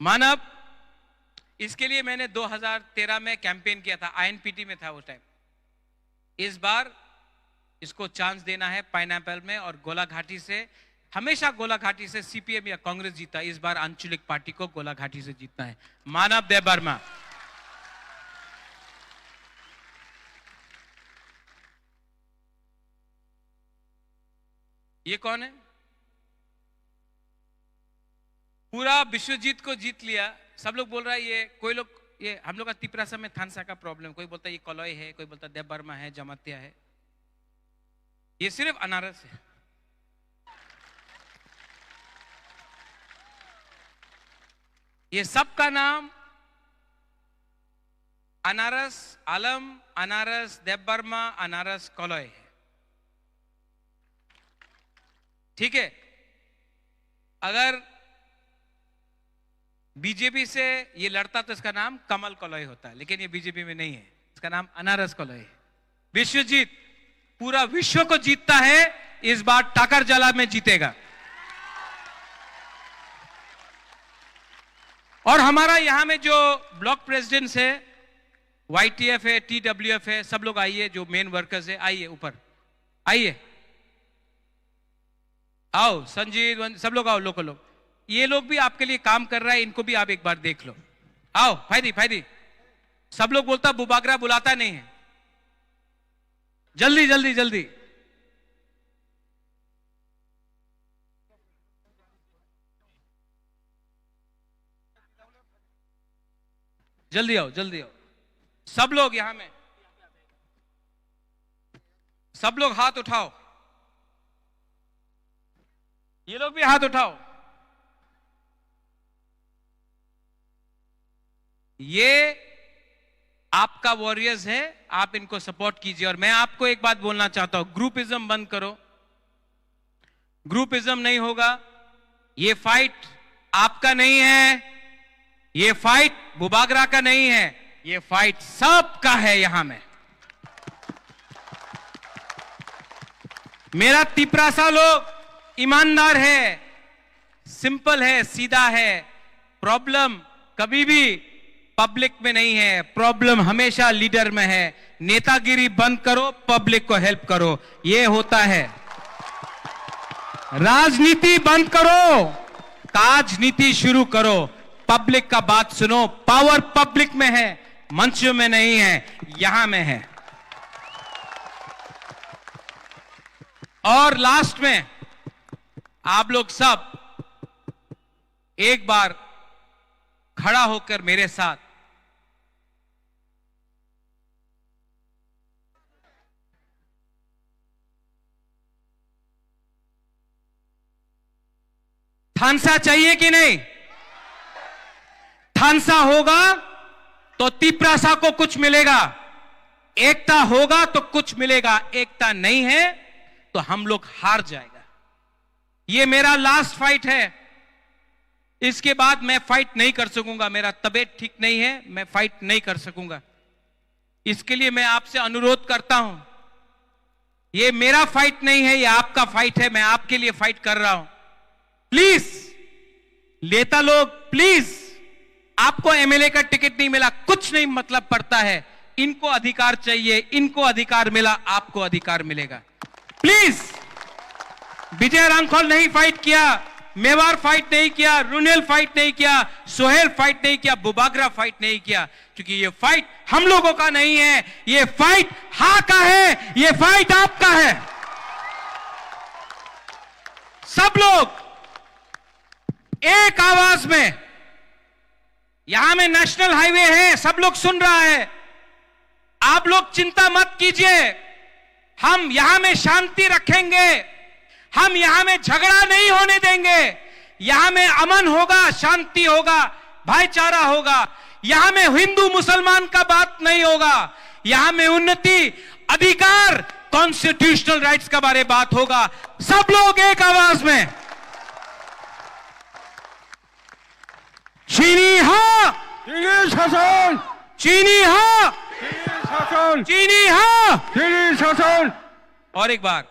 मानव, इसके लिए मैंने दो हज़ार तेरह में कैंपेन किया था, आईएनपीटी में था उस टाइम। इस बार इसको चांस देना है पाइनएप्पल में, और गोलाघाटी से, हमेशा गोलाघाटी से सीपीएम या कांग्रेस जीता, इस बार आंचलिक पार्टी को गोलाघाटी से जीतना है। मानव देबबर्मा। ये कौन है? पूरा विश्वजीत को जीत लिया। सब लोग बोल रहा है ये, कोई लोग, ये हम लोग का तिपरासा में थानसा का प्रॉब्लम, कोई बोलता है ये कलई है, कोई बोलता है देबबर्मा है, जमातिया है। ये सिर्फ अनारस है। ये सबका नाम अनारस आलम, अनारस देबबर्मा, अनारस कलई है। ठीक है, अगर बीजेपी से ये लड़ता तो इसका नाम कमल कलई होता है, लेकिन ये बीजेपी में नहीं है, इसका नाम अनारस कलई है। विश्वजीत, पूरा विश्व को जीतता है, इस बार टाकरजाला में जीतेगा। और हमारा यहाँ में जो ब्लॉक प्रेसिडेंट्स है, वाईटीएफ है, टीडब्ल्यूएफ है, सब लोग आइए, जो मेन वर्कर्स है, आइए ऊपर, आइए, आओ संजीव, वन-, सब लोग आओ, लोकल लोग, ये लोग भी आपके लिए काम कर रहा है, इनको भी आप एक बार देख लो। आओ फायदी, फायदी। सब लोग बोलता बुबागरा बुलाता नहीं है। जल्दी, जल्दी, जल्दी। जल्दी आओ, जल्दी आओ। सब लोग यहाँ में, सब लोग हाथ उठाओ। ये लोग भी हाथ उठाओ। ये आपका वॉरियर्स है, आप इनको सपोर्ट कीजिए। और मैं आपको एक बात बोलना चाहता हूं, ग्रुपिज्म बंद करो, ग्रुपिज्म नहीं होगा। ये फाइट आपका नहीं है, ये फाइट बुबागरा का नहीं है, ये फाइट सबका है यहां में। मेरा तिपरासा लोग ईमानदार है, सिंपल है, सीधा है। प्रॉब्लम कभी भी पब्लिक में नहीं है, प्रॉब्लम हमेशा लीडर में है। नेतागिरी बंद करो, पब्लिक को हेल्प करो, ये होता है। राजनीति बंद करो, काजनीति शुरू करो। पब्लिक का बात सुनो, पावर पब्लिक में है, मंच में नहीं है, यहां में है। और लास्ट में आप लोग सब एक बार खड़ा होकर मेरे साथ थानसा चाहिए कि नहीं? थानसा होगा तो तिपरासा को कुछ मिलेगा, एकता होगा तो कुछ मिलेगा, एकता नहीं है तो हम लोग हार जाएगा। ये मेरा लास्ट फाइट है, इसके बाद मैं फाइट नहीं कर सकूंगा, मेरा तबीयत ठीक नहीं है, मैं फाइट नहीं कर सकूंगा। इसके लिए मैं आपसे अनुरोध करता हूं, ये मेरा फाइट नहीं है, ये आपका फाइट है, मैं आपके लिए फाइट कर रहा हूं। प्लीज नेता लोग, प्लीज, आपको एमएलए का टिकट नहीं मिला, कुछ नहीं मतलब पड़ता है। इनको अधिकार चाहिए, इनको अधिकार मिला, आपको अधिकार मिलेगा। प्लीज, विजय रांखल नहीं फाइट किया, मेवार फाइट नहीं किया, रुनेल फाइट नहीं किया, सोहेल फाइट नहीं किया, बुबागरा फाइट नहीं किया, क्योंकि ये फाइट हम लोगों का नहीं है, ये फाइट हा का है, ये फाइट आपका है। सब लोग एक आवाज में, यहां में नेशनल हाईवे है, सब लोग सुन रहा है, आप लोग चिंता मत कीजिए, हम यहाँ में शांति रखेंगे, हम यहाँ में झगड़ा नहीं होने देंगे, यहाँ में अमन होगा, शांति होगा, भाईचारा होगा। यहाँ में हिंदू मुसलमान का बात नहीं होगा, यहाँ में उन्नति, अधिकार, कॉन्स्टिट्यूशनल राइट्स के बारे बात होगा। सब लोग एक आवाज में। Chini ha! Chini shason! Chini ha! Chini shason! Chini ha! Chini shason! और एक बार।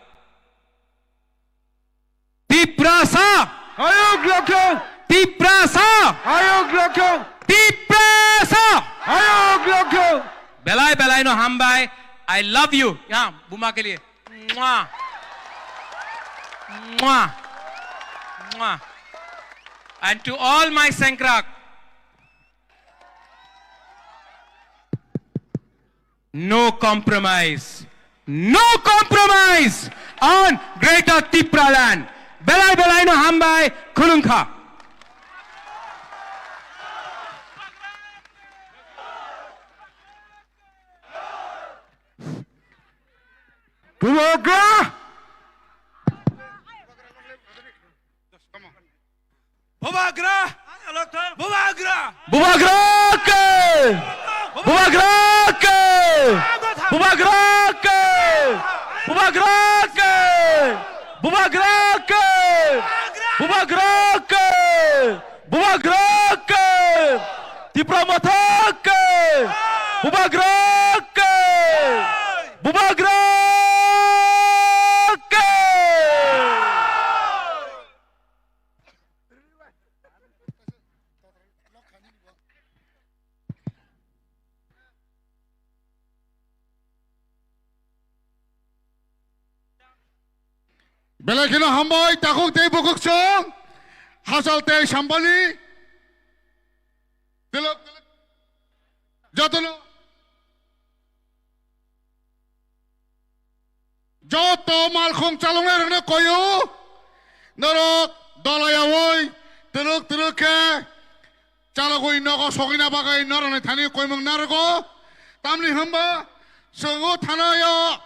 Tiprasa! Hayok lokyo! Tiprasa! Hayok lokyo! Tiprasa! Hayok lokyo! Belai belai no hambai. I love you. यहाँ बुमा के लिए। Mwah. Mwah. Mwah. And to all my Sengkrak, no compromise. No compromise on Greater Tipraland. Belai belai no hambai khulungkha. Bubagra! Bubagra! Bubagra! Bubagra ke! Bubagra ke! Bubagra ke! Bubagra ke! Bubagra ke! Bubagra ke! Bubagra ke! Tipra Motha ke! Bubagra ke! Bubagra ke! Belai kheno hambai, takhuk tei bukhuk song, hachal tei sampani, telok, jotono, joto malkhung chaloknai rokno koyo, norok dolayaui, telok telok khe, chalogwi nogo sogwina bagwi norokni thani koimung narwgo. Tamni hwnba chwng o thanaio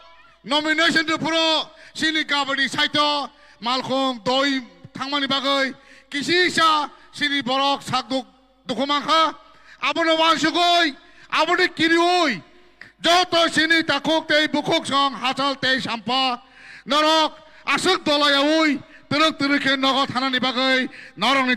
nomination rwphuru chini kabadi saito malkhung doi thangmani bagwi kisisa chini borok sak duk-, dukhu mankha. Abono uansugwi, aboni kiriui joto chini takhuk tei bukhuk song hachal tei sampha norok aswk dolayaui twrwk twrwk khe nogo thanani bagwi norokni